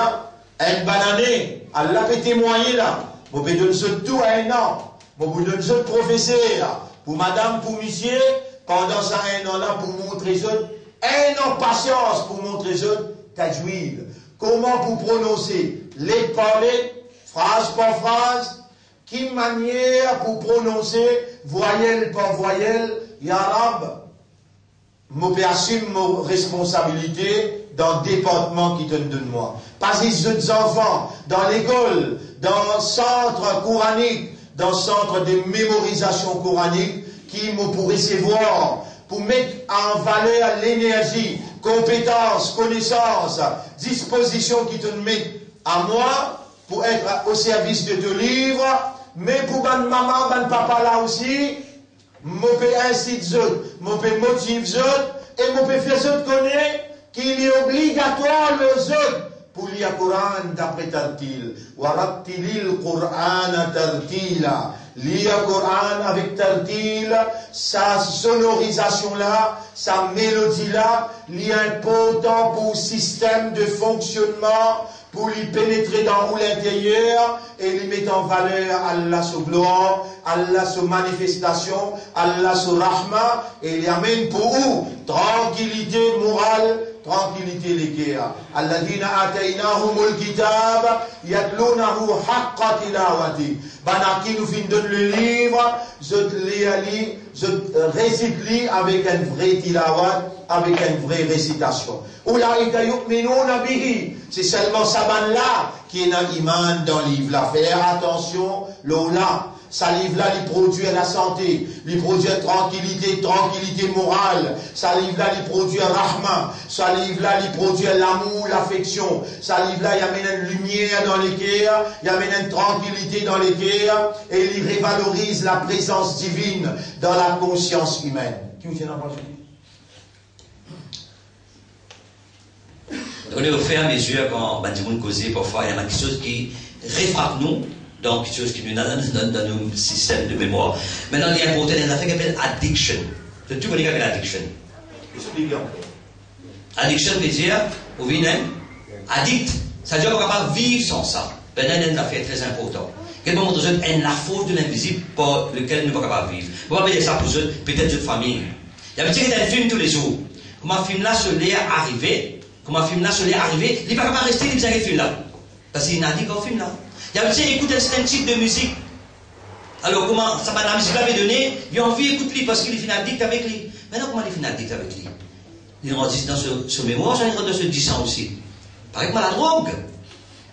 enn bann ane, Allah pe temwagne la, mo pe donn zot tou enn an, mo pou donn zot profeser, pou madam, pou misie, pandan sa enn an la pou montre zot, enn an pasians pou montre zot tajwid, kouma pou prononse let par let, fraz par fraz, ki manier pou prononse vwayel par vwayel, ya Rab. Mo pe asim mo responsabilite dan departman ki to'nn donn mwa. Pa zis zot zanfan, dan lekol, dan sant koranik, dan sant de memorizasion koranik ki mo pou resevwar, pou met an valer lenerzi, konpetans, konesans, dispozision ki to'nn met a mwa pou et o servis de to liv, me pou bann mama, bann papa la osi, mo pe insit zot, mo pe motiv zot, e mo pe fer zot kone ki li obligatwar lor zot pou lir Koran dapre tartil. Wa rattilil Qur'ana tartila. Lir Koran avek tartil, sa sonorizasion la, sa melodi la, li inportan pou sistem de fonksionman, pou li penetre dan ou linteryer e li met an valer Allah so glwar, Allah so manifestasion, Allah so rahma, e li amenn pou ou trankilite moral, trankilite leker. Alladhina ataynahumul kitab yatlunahu haqqa tilawati. Bann a ki nou finn donn leliv, zot lir li, zot, eh, resit li avek enn vre tilawat, avek enn vre resitasion. Ulaika yu'minuna bihi. Se selman sa bann la ki ena iman dan liv la. Fer atansion lor la. Sa liv la, li prodwir lasante, li prodwir trankilite, trankilite moral. Sa liv la, li prodwir rahma. Sa liv la, li prodwir lamour, lafeksion. Sa liv la, li amenn enn limier dan leker, li amenn enn trankilite dan leker, e li revaloriz laprezans divinn dan lakonsians imenn. Ki ou ti ena panse? Donk, oferamezir, kan bann dimoun koze, parfwa, ena bann kiksoz ki refrap nou dan kiksoz ki nou ena dan, dan, dan nou sistem de memwar. Aster, li inportan, ena enn zafer ki apel addiction. Zot tou kone ki apel addiction? Explik ankor. Addiction vedir, ou vinn enn adikt. Savedir ou pa kapav viv san sa. Be la, ena enn zafer tre inportan. Get mo montre zot enn lafors de linvizib par lekel nou pa kapav viv. Mo pa pe dir sa pou zot, petet zot fami. Li abitie get enn fim toulezour. Kouma fim la so ler arive, kouma fim la so ler arive, li pa kapav reste, li bizin get fim la. Parski li ena adikt ar fim la. Li abitie ekout enn sertenn tip de mizik. Alor, kouma sa bann lamizik la pe done, li anvi ekout li parski li finn adikt avek li. Aster, kouma li finn adikt avek li, li rant dan so, so memwar, sa li rant dan so disan osi. Parey kouma ladrog.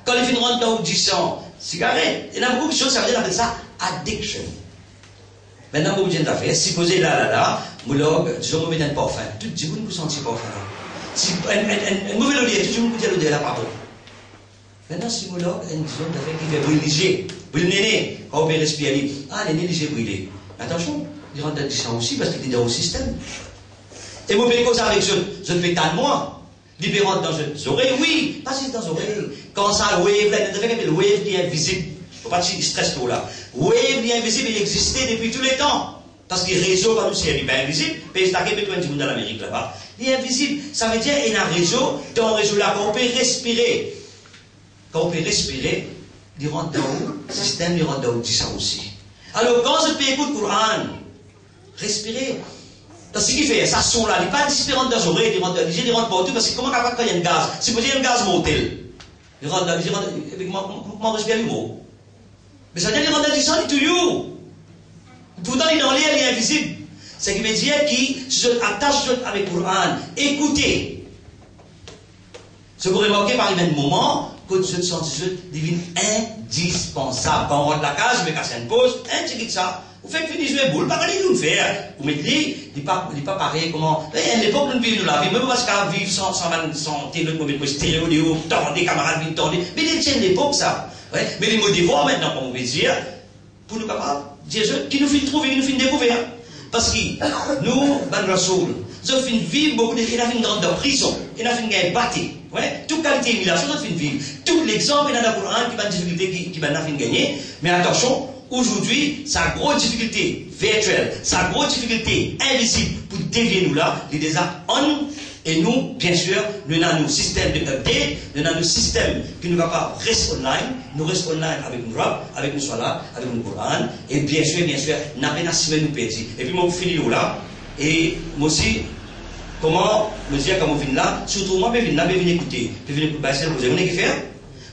Kan li finn rant dan ou disan, sigaret, ena boukou kiksoz, savedir li apel sa addiction. Aster, mo dir enn zafer, sipoze la, la, la, mo larg, dizon mo met enn parfin, tou dimoun pou santi parfin la. Si enn, enn, enn, enn move loder, tou dimoun pou dir loder la pa bon. Aster, si mo larg enn, dizon, zafer ki fer bril lizie, bril nene, kan ou pe respir li, ah, nene lizie brile. Atansion, li rant dan disan osi, parski li dan ou sistem. E mo pe koz avek zot, zot pe tann mwa. Li pe rant dan zot zorey, wi, pa zis dan zorey. Kan sa wave la, ena enn zafer ki apel wave ki invizib. Fo pa ti stres lor la. Wave li invizib, li existe depi tou letan. Parski rezo pa nou servi, pa invizib, pe zis take met enn dimoun dan Lamerik laba. Li invizib, savedir ena rezo, dan rezo la, kan ou pe respire, kan ou pe respire, li rant dan ou sistem, li rant dan ou disan osi. Alor, kan zot pe ekout Koran, respire. Parski ki fer sa son la, li pa zis pe rant dan zorey, li rant dan lizie, li rant partou, parski kouma kapav kan ena enn gaz, sipoze enn gaz mortel, li rant dan lizie, li rant, epi kouma, kouma, kouma respire, li mor. Me savedir li rant dan disan, li touy ou. Pourtan li dan ler, li invizib. Seki vedir ki si zot atas zot avek Koran, ekoute, zot pou remarke pa arive enn moman kot zot santi zot, li vinn indispansab. Kan ou rant lakaz, ou pe kas enn poz, enn tigit sa, ou fek fini zwe boul, pa gagn li nou fer. Ou met li, li pa, li pa parey kouma, eh, enn lepok nou viv nou lavi, mem pa ti kapav viv san, san bann, san tele, mo met mo stereo deor, tande, kamarad vinn tande. Me li ti enn lepok sa. Wi, me li mo devwar aster, kouma ou pe dir, pou nou kapav Dir zot ki nou finn trouve, ki nou finn dekouver. Parski nou, bann Rasoul, zot finn viv boukou de, ena finn rant dan prizon, ena finn gagn bate. Wi, tou kalite imilasion zot finn viv. Tou lexanp ena dan Koran ki bann difikilte ki, ki bannla finn gagne. Me atansion, azordi, sa gro difikilte virtiel, sa gro difikilte invizib pou devie nou la, li deza ann. E nou, biensir, nou ena nou sistem de update, nou ena nou sistem ki nou kapav res online, nou res online avek nou Rab, avek nou Salat, avek nou Koran, e biensir, biensir, napa ena simin nou perdi. Epi mo pou fini lor la, e mo osi, kouma mo dir, kan mo vinn la, sirtou mwa, pe vinn la, pe vinn ekoute, pe vinn ekout bann sel koze, mo ena ki fer,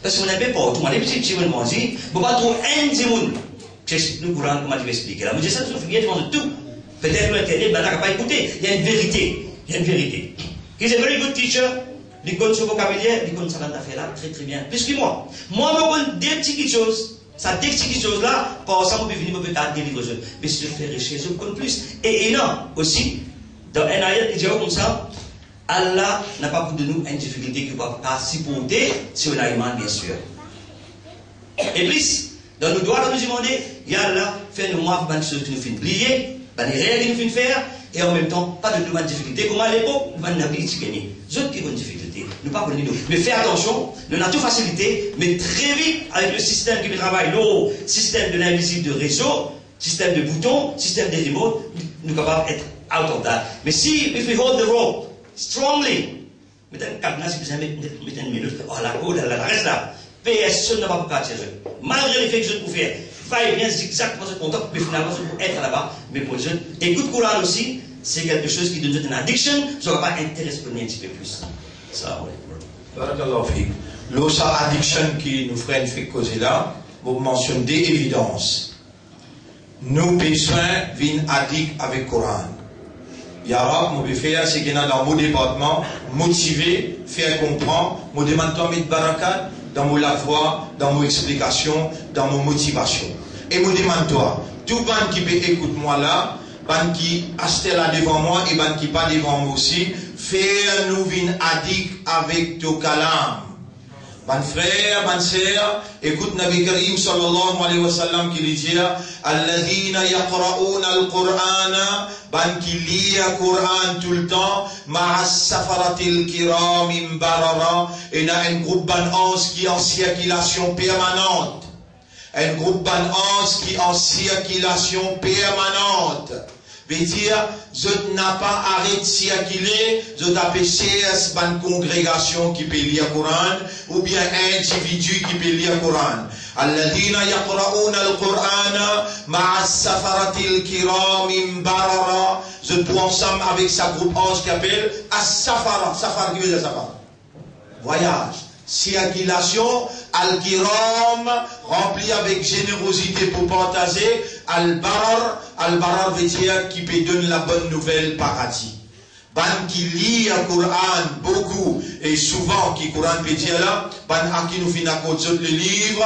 parski mo ena pe partou, mo ena pe ti, ti, mo dir, mo pa trouv enn dimoun ki explik nou Koran kouma li pe explike la. Mo dir sa, zot figir devan zot tou. Petet lor internet, bannla kapav ekoute. Il y a une vérité. Il y a une vérité. He's a very good teacher. Li konn so vokabolier, li konn sa bann zafer la tre, tre bien. Plis ki mwa. Mwa, mo konn de ti kiksoz. Sa de ti kiksoz la, par sa mo pe vini, mo pe kapav delivre zot. Me si zot fer resers, zot konn plis. E ena osi, dan enn ayat, li dir koumsa, Allah napa pou donn ou enn difikilte ki ou pa, pa siporte si ou ena iman, biensir. E plis, dan nou dwa, kan nou dimande, ya Allah, fer nou mwaf bann kiksoz ki nou finn bliye, bann erer ki nou finn fer, e anmemtan, pa donn nou bann difikilte kouma lepok bann nabi ti gagne. Zot ki konn difikilte, nou pa konn li nou. Me fer atansion, nou ena tou fasilite, me tre vit, avek le sistem ki pe travay lor sistem de linvizib de rezo, sistem de bouton, sistem de remote, nou kapav et out of that. Me si, if we hold the rope strongly, met enn kadna, si bizin met, met, met enn minot, oh, lakord, la, la, la, res la. Personn napa pou kapav tir zot. Malgre lefet ki zot pou fer va-e-vien, zigzag, kouma zot kontan, me finalman zot pou et laba, me pou zot ekout Koran osi, se kelke soz ki donn zot enn addiction, zot kapav interes pou li enn tipe plis. Salam aleykoum. Barakallahu fik. Lor sa addiction ki nou frer inn fek koze la, mo mansionn de evidans. Nou bizin vinn adik avek Koran. Ya Rab, mo pe fer seki ena dan mo departman, motive, fer konpran, mo demann twa met barakat dan mo lavwa, dan mo explikasion, dan mo motivasion. E mo demann twa, tou bann ki pe ekout mwa la, bann ki aster la devan mwa e bann ki pa devan mwa osi, fer nou vinn adik avek to kalam. Bann frer, bann ser, ekout Nabi Karim sallallahu alayhi wa sallam ki li dir, "Alladhina yaqra'una al-Qur'ana", bann ki lir Koran toultan, "ma'a safaratil kiramin barara", ena enn group bann anz ki an sirkilasion permanant. Enn group bann anz ki an sirkilasion permanant. Vedir, zot napa aret sirkile, zot ape sers bann kongregasion ki pe lir Koran, oubien individi ki pe lir Koran. "Alladhina yaqra'una al-Qur'ana ma'a safaratil kiramin barara." Zot pou ansam avek sa group anz ki apel as-safara. Safar, ki vedir safar? Vwayaz, sirkilasion, al-kiram, ranpli avek zenerozite pou partaze, al-barar, al-barar vedir ki pe donn labonn nouvel paradi. Bann ki lir Koran boukou e souvan, ki Koran pe dir la, bann a ki nou finn akord zot leliv,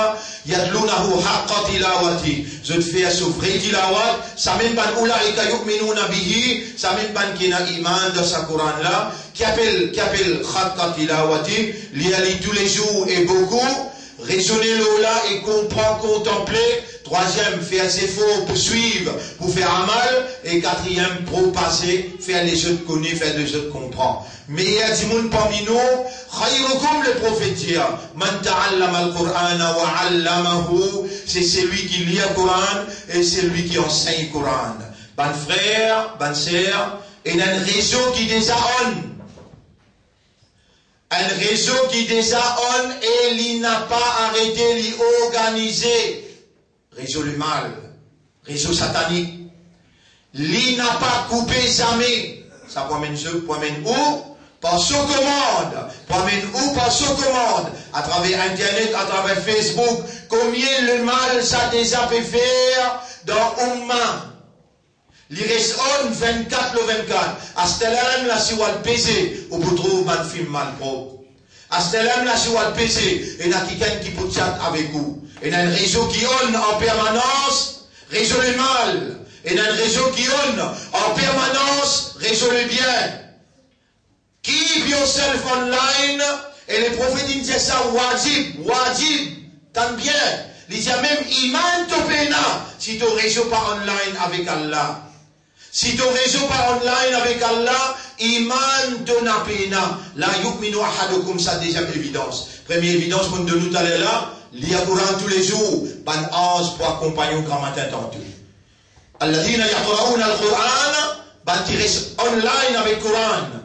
"yatlunahu haqqa tilawati", zot fer so vre tilawat, samem bann "ulaika yu'minuna bihi", samem bann ki ena iman dan sa Koran la, ki apel, ki apel haqqa tilawati, lir li toulezour e boukou, rezone lor la e konpran, kontanple, trwaziem, fer zefor pou swiv, pou fer amal, e katriem, propaze, fer lezot kone, fer lezot konpran. Meyer dimoun parmi nou, khayrukum, le profet dir, "man ta'allama al-Qur'ana wa 'allamahu", se selwi ki lir Koran e selwi ki ansegn Koran. Bann frer, bann ser, ena enn rezo ki deza on. Enn rezo ki deza on e li napa arete, li organize. Rezo lemal, rezo satanik. Li napa koupe zame. Sa pou amenn zot, pou amenn ou par so komand, pou amenn ou par so komand, atraver internet, atraver Facebook. Konbien lemal sa deza pe fer dan oumma? Li res on vennkat lor vennkat. Aster la mem la, si ou al peze, ou pou trouv bann fim malprop. Aster la mem la, si ou al peze, ena kikenn ki pou chat avek ou. Ena enn rezo ki on an permanans, rezo lemal. Ena enn rezo ki on an permanans, rezo lebien. Keep yourself online, e le profet inn dir sa, wajib, wajib, tann bien. Li dir mem iman to pena, si to rezo pa online avek Allah. Si to rezo pa online avek Allah, iman to na pena. La yu'minu ahadukum, sa deziem evidans. Premie evidans, mo donn nou taler la, lir Koran toulezour, bann anz pou akonpagn ou gramatin tanto. Alladhina yaqra'una al-Qur'ana, bann ki res online avek Koran.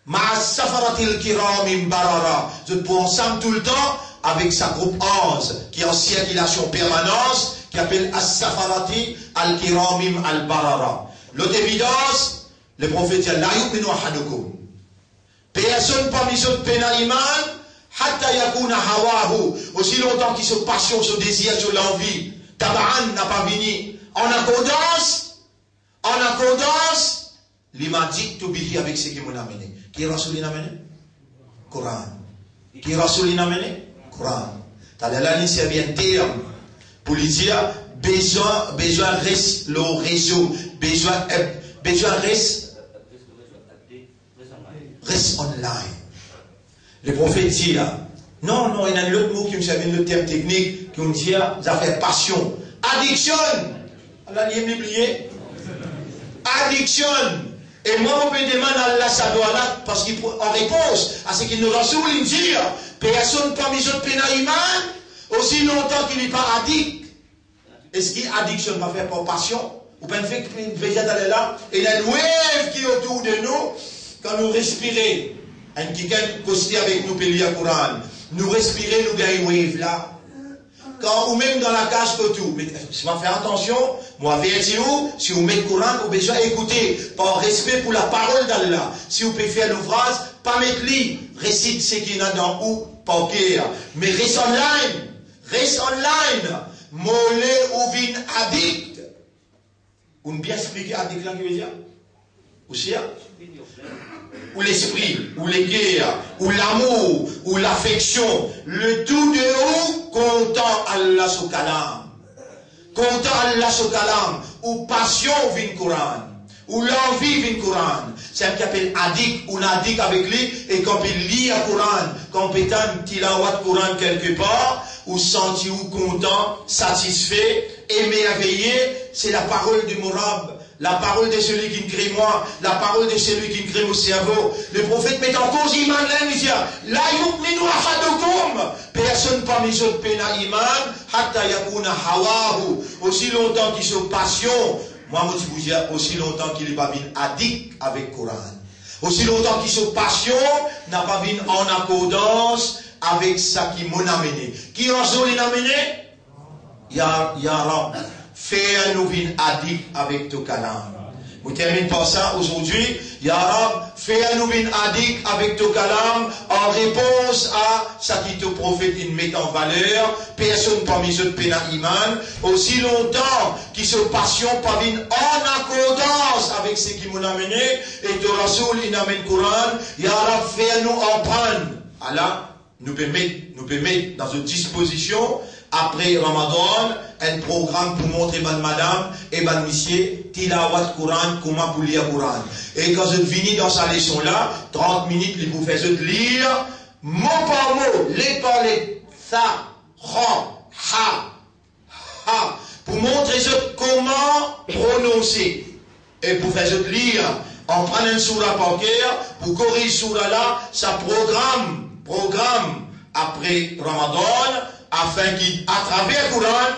Ma'a safaratil kiramin barara. Zot pou ansam toultan avek sa group anz ki an sirkilasion permanans, ki apel as-safarati al-kiramin al-barara. Lot evidans, Leprofet dir, "La yu'minu ahadukum." Personn parmi zot pena iman, "hatta yakuna hawahu", osi lontan ki so pasion, so dezir, so lanvi, tabaan, napa vini an akordans, an akordans, "lima ji'tu bihi", avek seki mo amenn. Ki Rasoul inn amenn? Koran. Ki Rasoul inn amenn? Koran. Taler la, li servi enn term pou li dir, bezwin, bezwin res lor rezo, bezwin, eh, bezwin res, res online. Leprofet dir, non, non, ena enn lot mo ki mo servi, enn lot term teknik, ki mo dir zafer pasion. Adiksion. Ala, li inn bliye. Adiksion. E mwa, mo pe demann Allah sa dwa la, parski pou, an repons a seki nou Rasoul inn dir, personn parmi zot pena iman, osi lontan ki li pa adik. Eski adiksion pa fer par pasion? Ou pa finn fek, fek dir taler la, ena enn wave ki otour de nou, kan nou respire, enn kikenn koste avek nou pe lir Koran, nou respire, nou gagn wave la. Kan ou mem dan lakaz kot ou, me si pa fer atansion, mo averti ou, si ou met Koran, ou bezwin ekoute, par respe pou laparol d'Allah. Si ou pe fer louvraz, pa met li, resit seki ena dan ou par ker. Me res online, res online, mo le ou vinn adik. Ou'nn bien explike adik la ki vedir? Ou sir? Ou lespri, ou leker, ou lamour, ou lafeksion, letou de ou kontan Allah so kalam. Kontan Allah so kalam, ou pasion vinn Koran, ou lanvi vinn Koran. Sa ki apel adik, ou adik avek li, e kan pe lir Koran, kan pe tann tilawat Koran kelkepar, ou santi ou kontan, satisfe, emerveye, se laparol de mo Rab, laparol de seli ki kre mwa, laparol de seli ki kre mo servo. Leprofet met ankoz iman la, li dir, "La yu'minu ahadukum", personn parmi zot pena iman, "hatta yakuna hawahu", osi lontan ki so pasion, mwa mo ti pou dir, osi lontan ki li pa vinn adik avek Koran, osi lontan ki so pasion napa vinn an akordans avek seki mo amenn. Ki Rasoul inn amenn? Ya, ya Rab, fer nou vinn adik avek to kalam. Mo terminn par sa azordi, ya Rab, fer nou vinn adik avek to kalam, an repons a seki to profet inn met an valer, personn parmi zot pena iman, osi lontan ki so pasion pa vinn an akordans avek seki mo amenn, e to Rasoul inn amenn Koran, ya Rab, fer nou aprann. Ala, nou pe met, nou pe met dan zot dispozision, apre Ramadan, enn program pou montre bann madam e bann misie tilawat Koran, kouma pou lir Koran. E kan zot vini dan sa leson la, trant minit, li pou fer zot lir mo par mo, let par let, tha, kha, ha, ha, pou montre zot kouma prononse, e pou fer zot lir, aprann enn soura par ker, pou koriz soura la, sa program, program apre Ramadan, afin ki atraver Koran,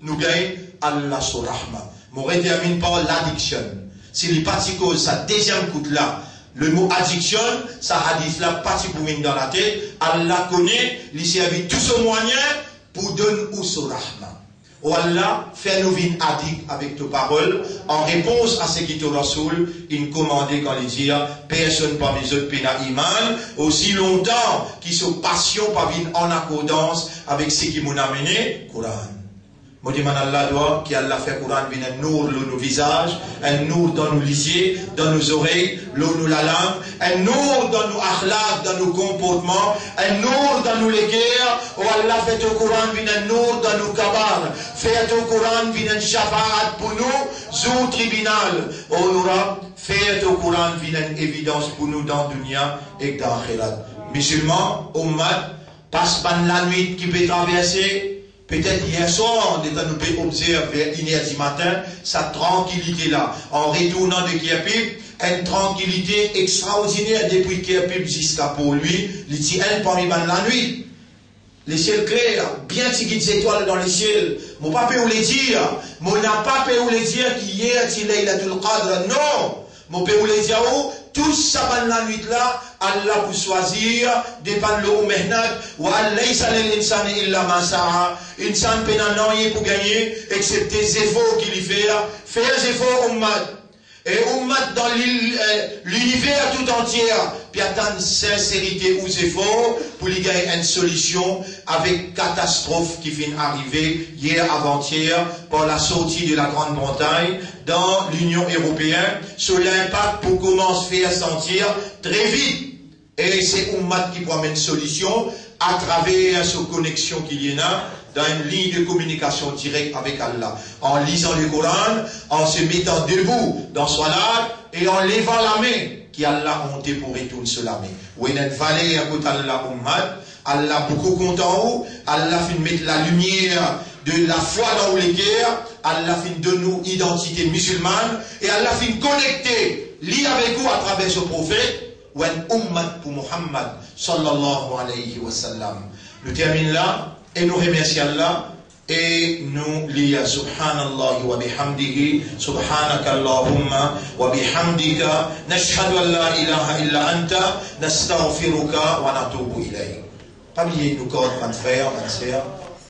nou gagn Allah so rahma. Mo reterminn par ladiksion. Si li pa ti koz sa deziem kout la, le mo adiksion, sa hadis la pa ti pou vinn dan latet, Allah kone, li servi tou so mwayin, pou donn ou so rahma. O Allah, fer nou vinn adik avek to parol, an repons a seki to Rasoul inn komande kan li dir, personn parmi zot pena iman, osi lontan ki so pasion pa vinn an akordans avek seki mo amenn, Koran. Mo demann Allah dwa ki Allah fer Koran vinn enn nour lor nou vizaz, enn nour dan nou lizie, dan nou zorey, lor nou lalang, enn nour dan nou akhlak, dan nou konportman, enn nour dan nou leker. O Allah, fer to Koran vinn enn nour dan nou kabar, fer to Koran vinn enn shafaat pou nou zour tribinal. O Rab, fer to Koran vinn enn evidans pou nou dan dounia ek dan axirat. Mizilman, oummat, pas bann lanwit ki pe traverse, Petet yer swar, letan nou pe obzerv ver iner di matin, sa trankilite la, an retournan de Kirpip, enn trankilite extraordiner depi Kirpip ziska Port Louis, li ti enn parmi bann lanwit. Lesiel kler, bien ti git zetwal dan lesiel. Mo pa pe oule dir, mo napa pe oule dir ki yer ti Laylatul Qadr, non. Mo pe oule dir ou, tou sa bann lanwit la, Allah pou swazir, depann lor ou mehnat, wa an laysa lil insani illa ma sa'a. Insan pena nanye pou gagne, exepte zefor ki li fer. Fer zefor, ummat. E ummat dan lil-, eh, liniver tou antie, pe atann sinserite ou zefor pou li gagn enn solision avek katastrof ki finn arive yer avantier par la sorti de la Grande Bretagne dan Linion Eropeen. So linpak pou koumans fer santir tre vit. E se ummat ki pou amenn solision atraver so koneksion ki li ena dan enn lign de kominikasion direk avek Allah, an lizan Lekoran, an se metan debou dan swalat e an levan lame, ki Allah onte pou retourn so lame. Ou ena enn valer kot Allah, ummat. Allah boukou kontan ou. Allah finn met lalimier de lafwa dan ou leker. Allah finn donn ou idantite mizilman. E Allah finn konekte li avek ou atraver so profet. Ou enn ummat pou Muhammad, sallallahu alayhi wa sallam. Nou terminn la e nou remersi Allah e nou lir Subhanallahi wa bihamdihi, Subhanakallahumma wa bihamdika, nashhadu an la ilaha illa anta, nastaghfiruka wa natubu ilayk. Pa bliye nou kord bann frer, bann ser,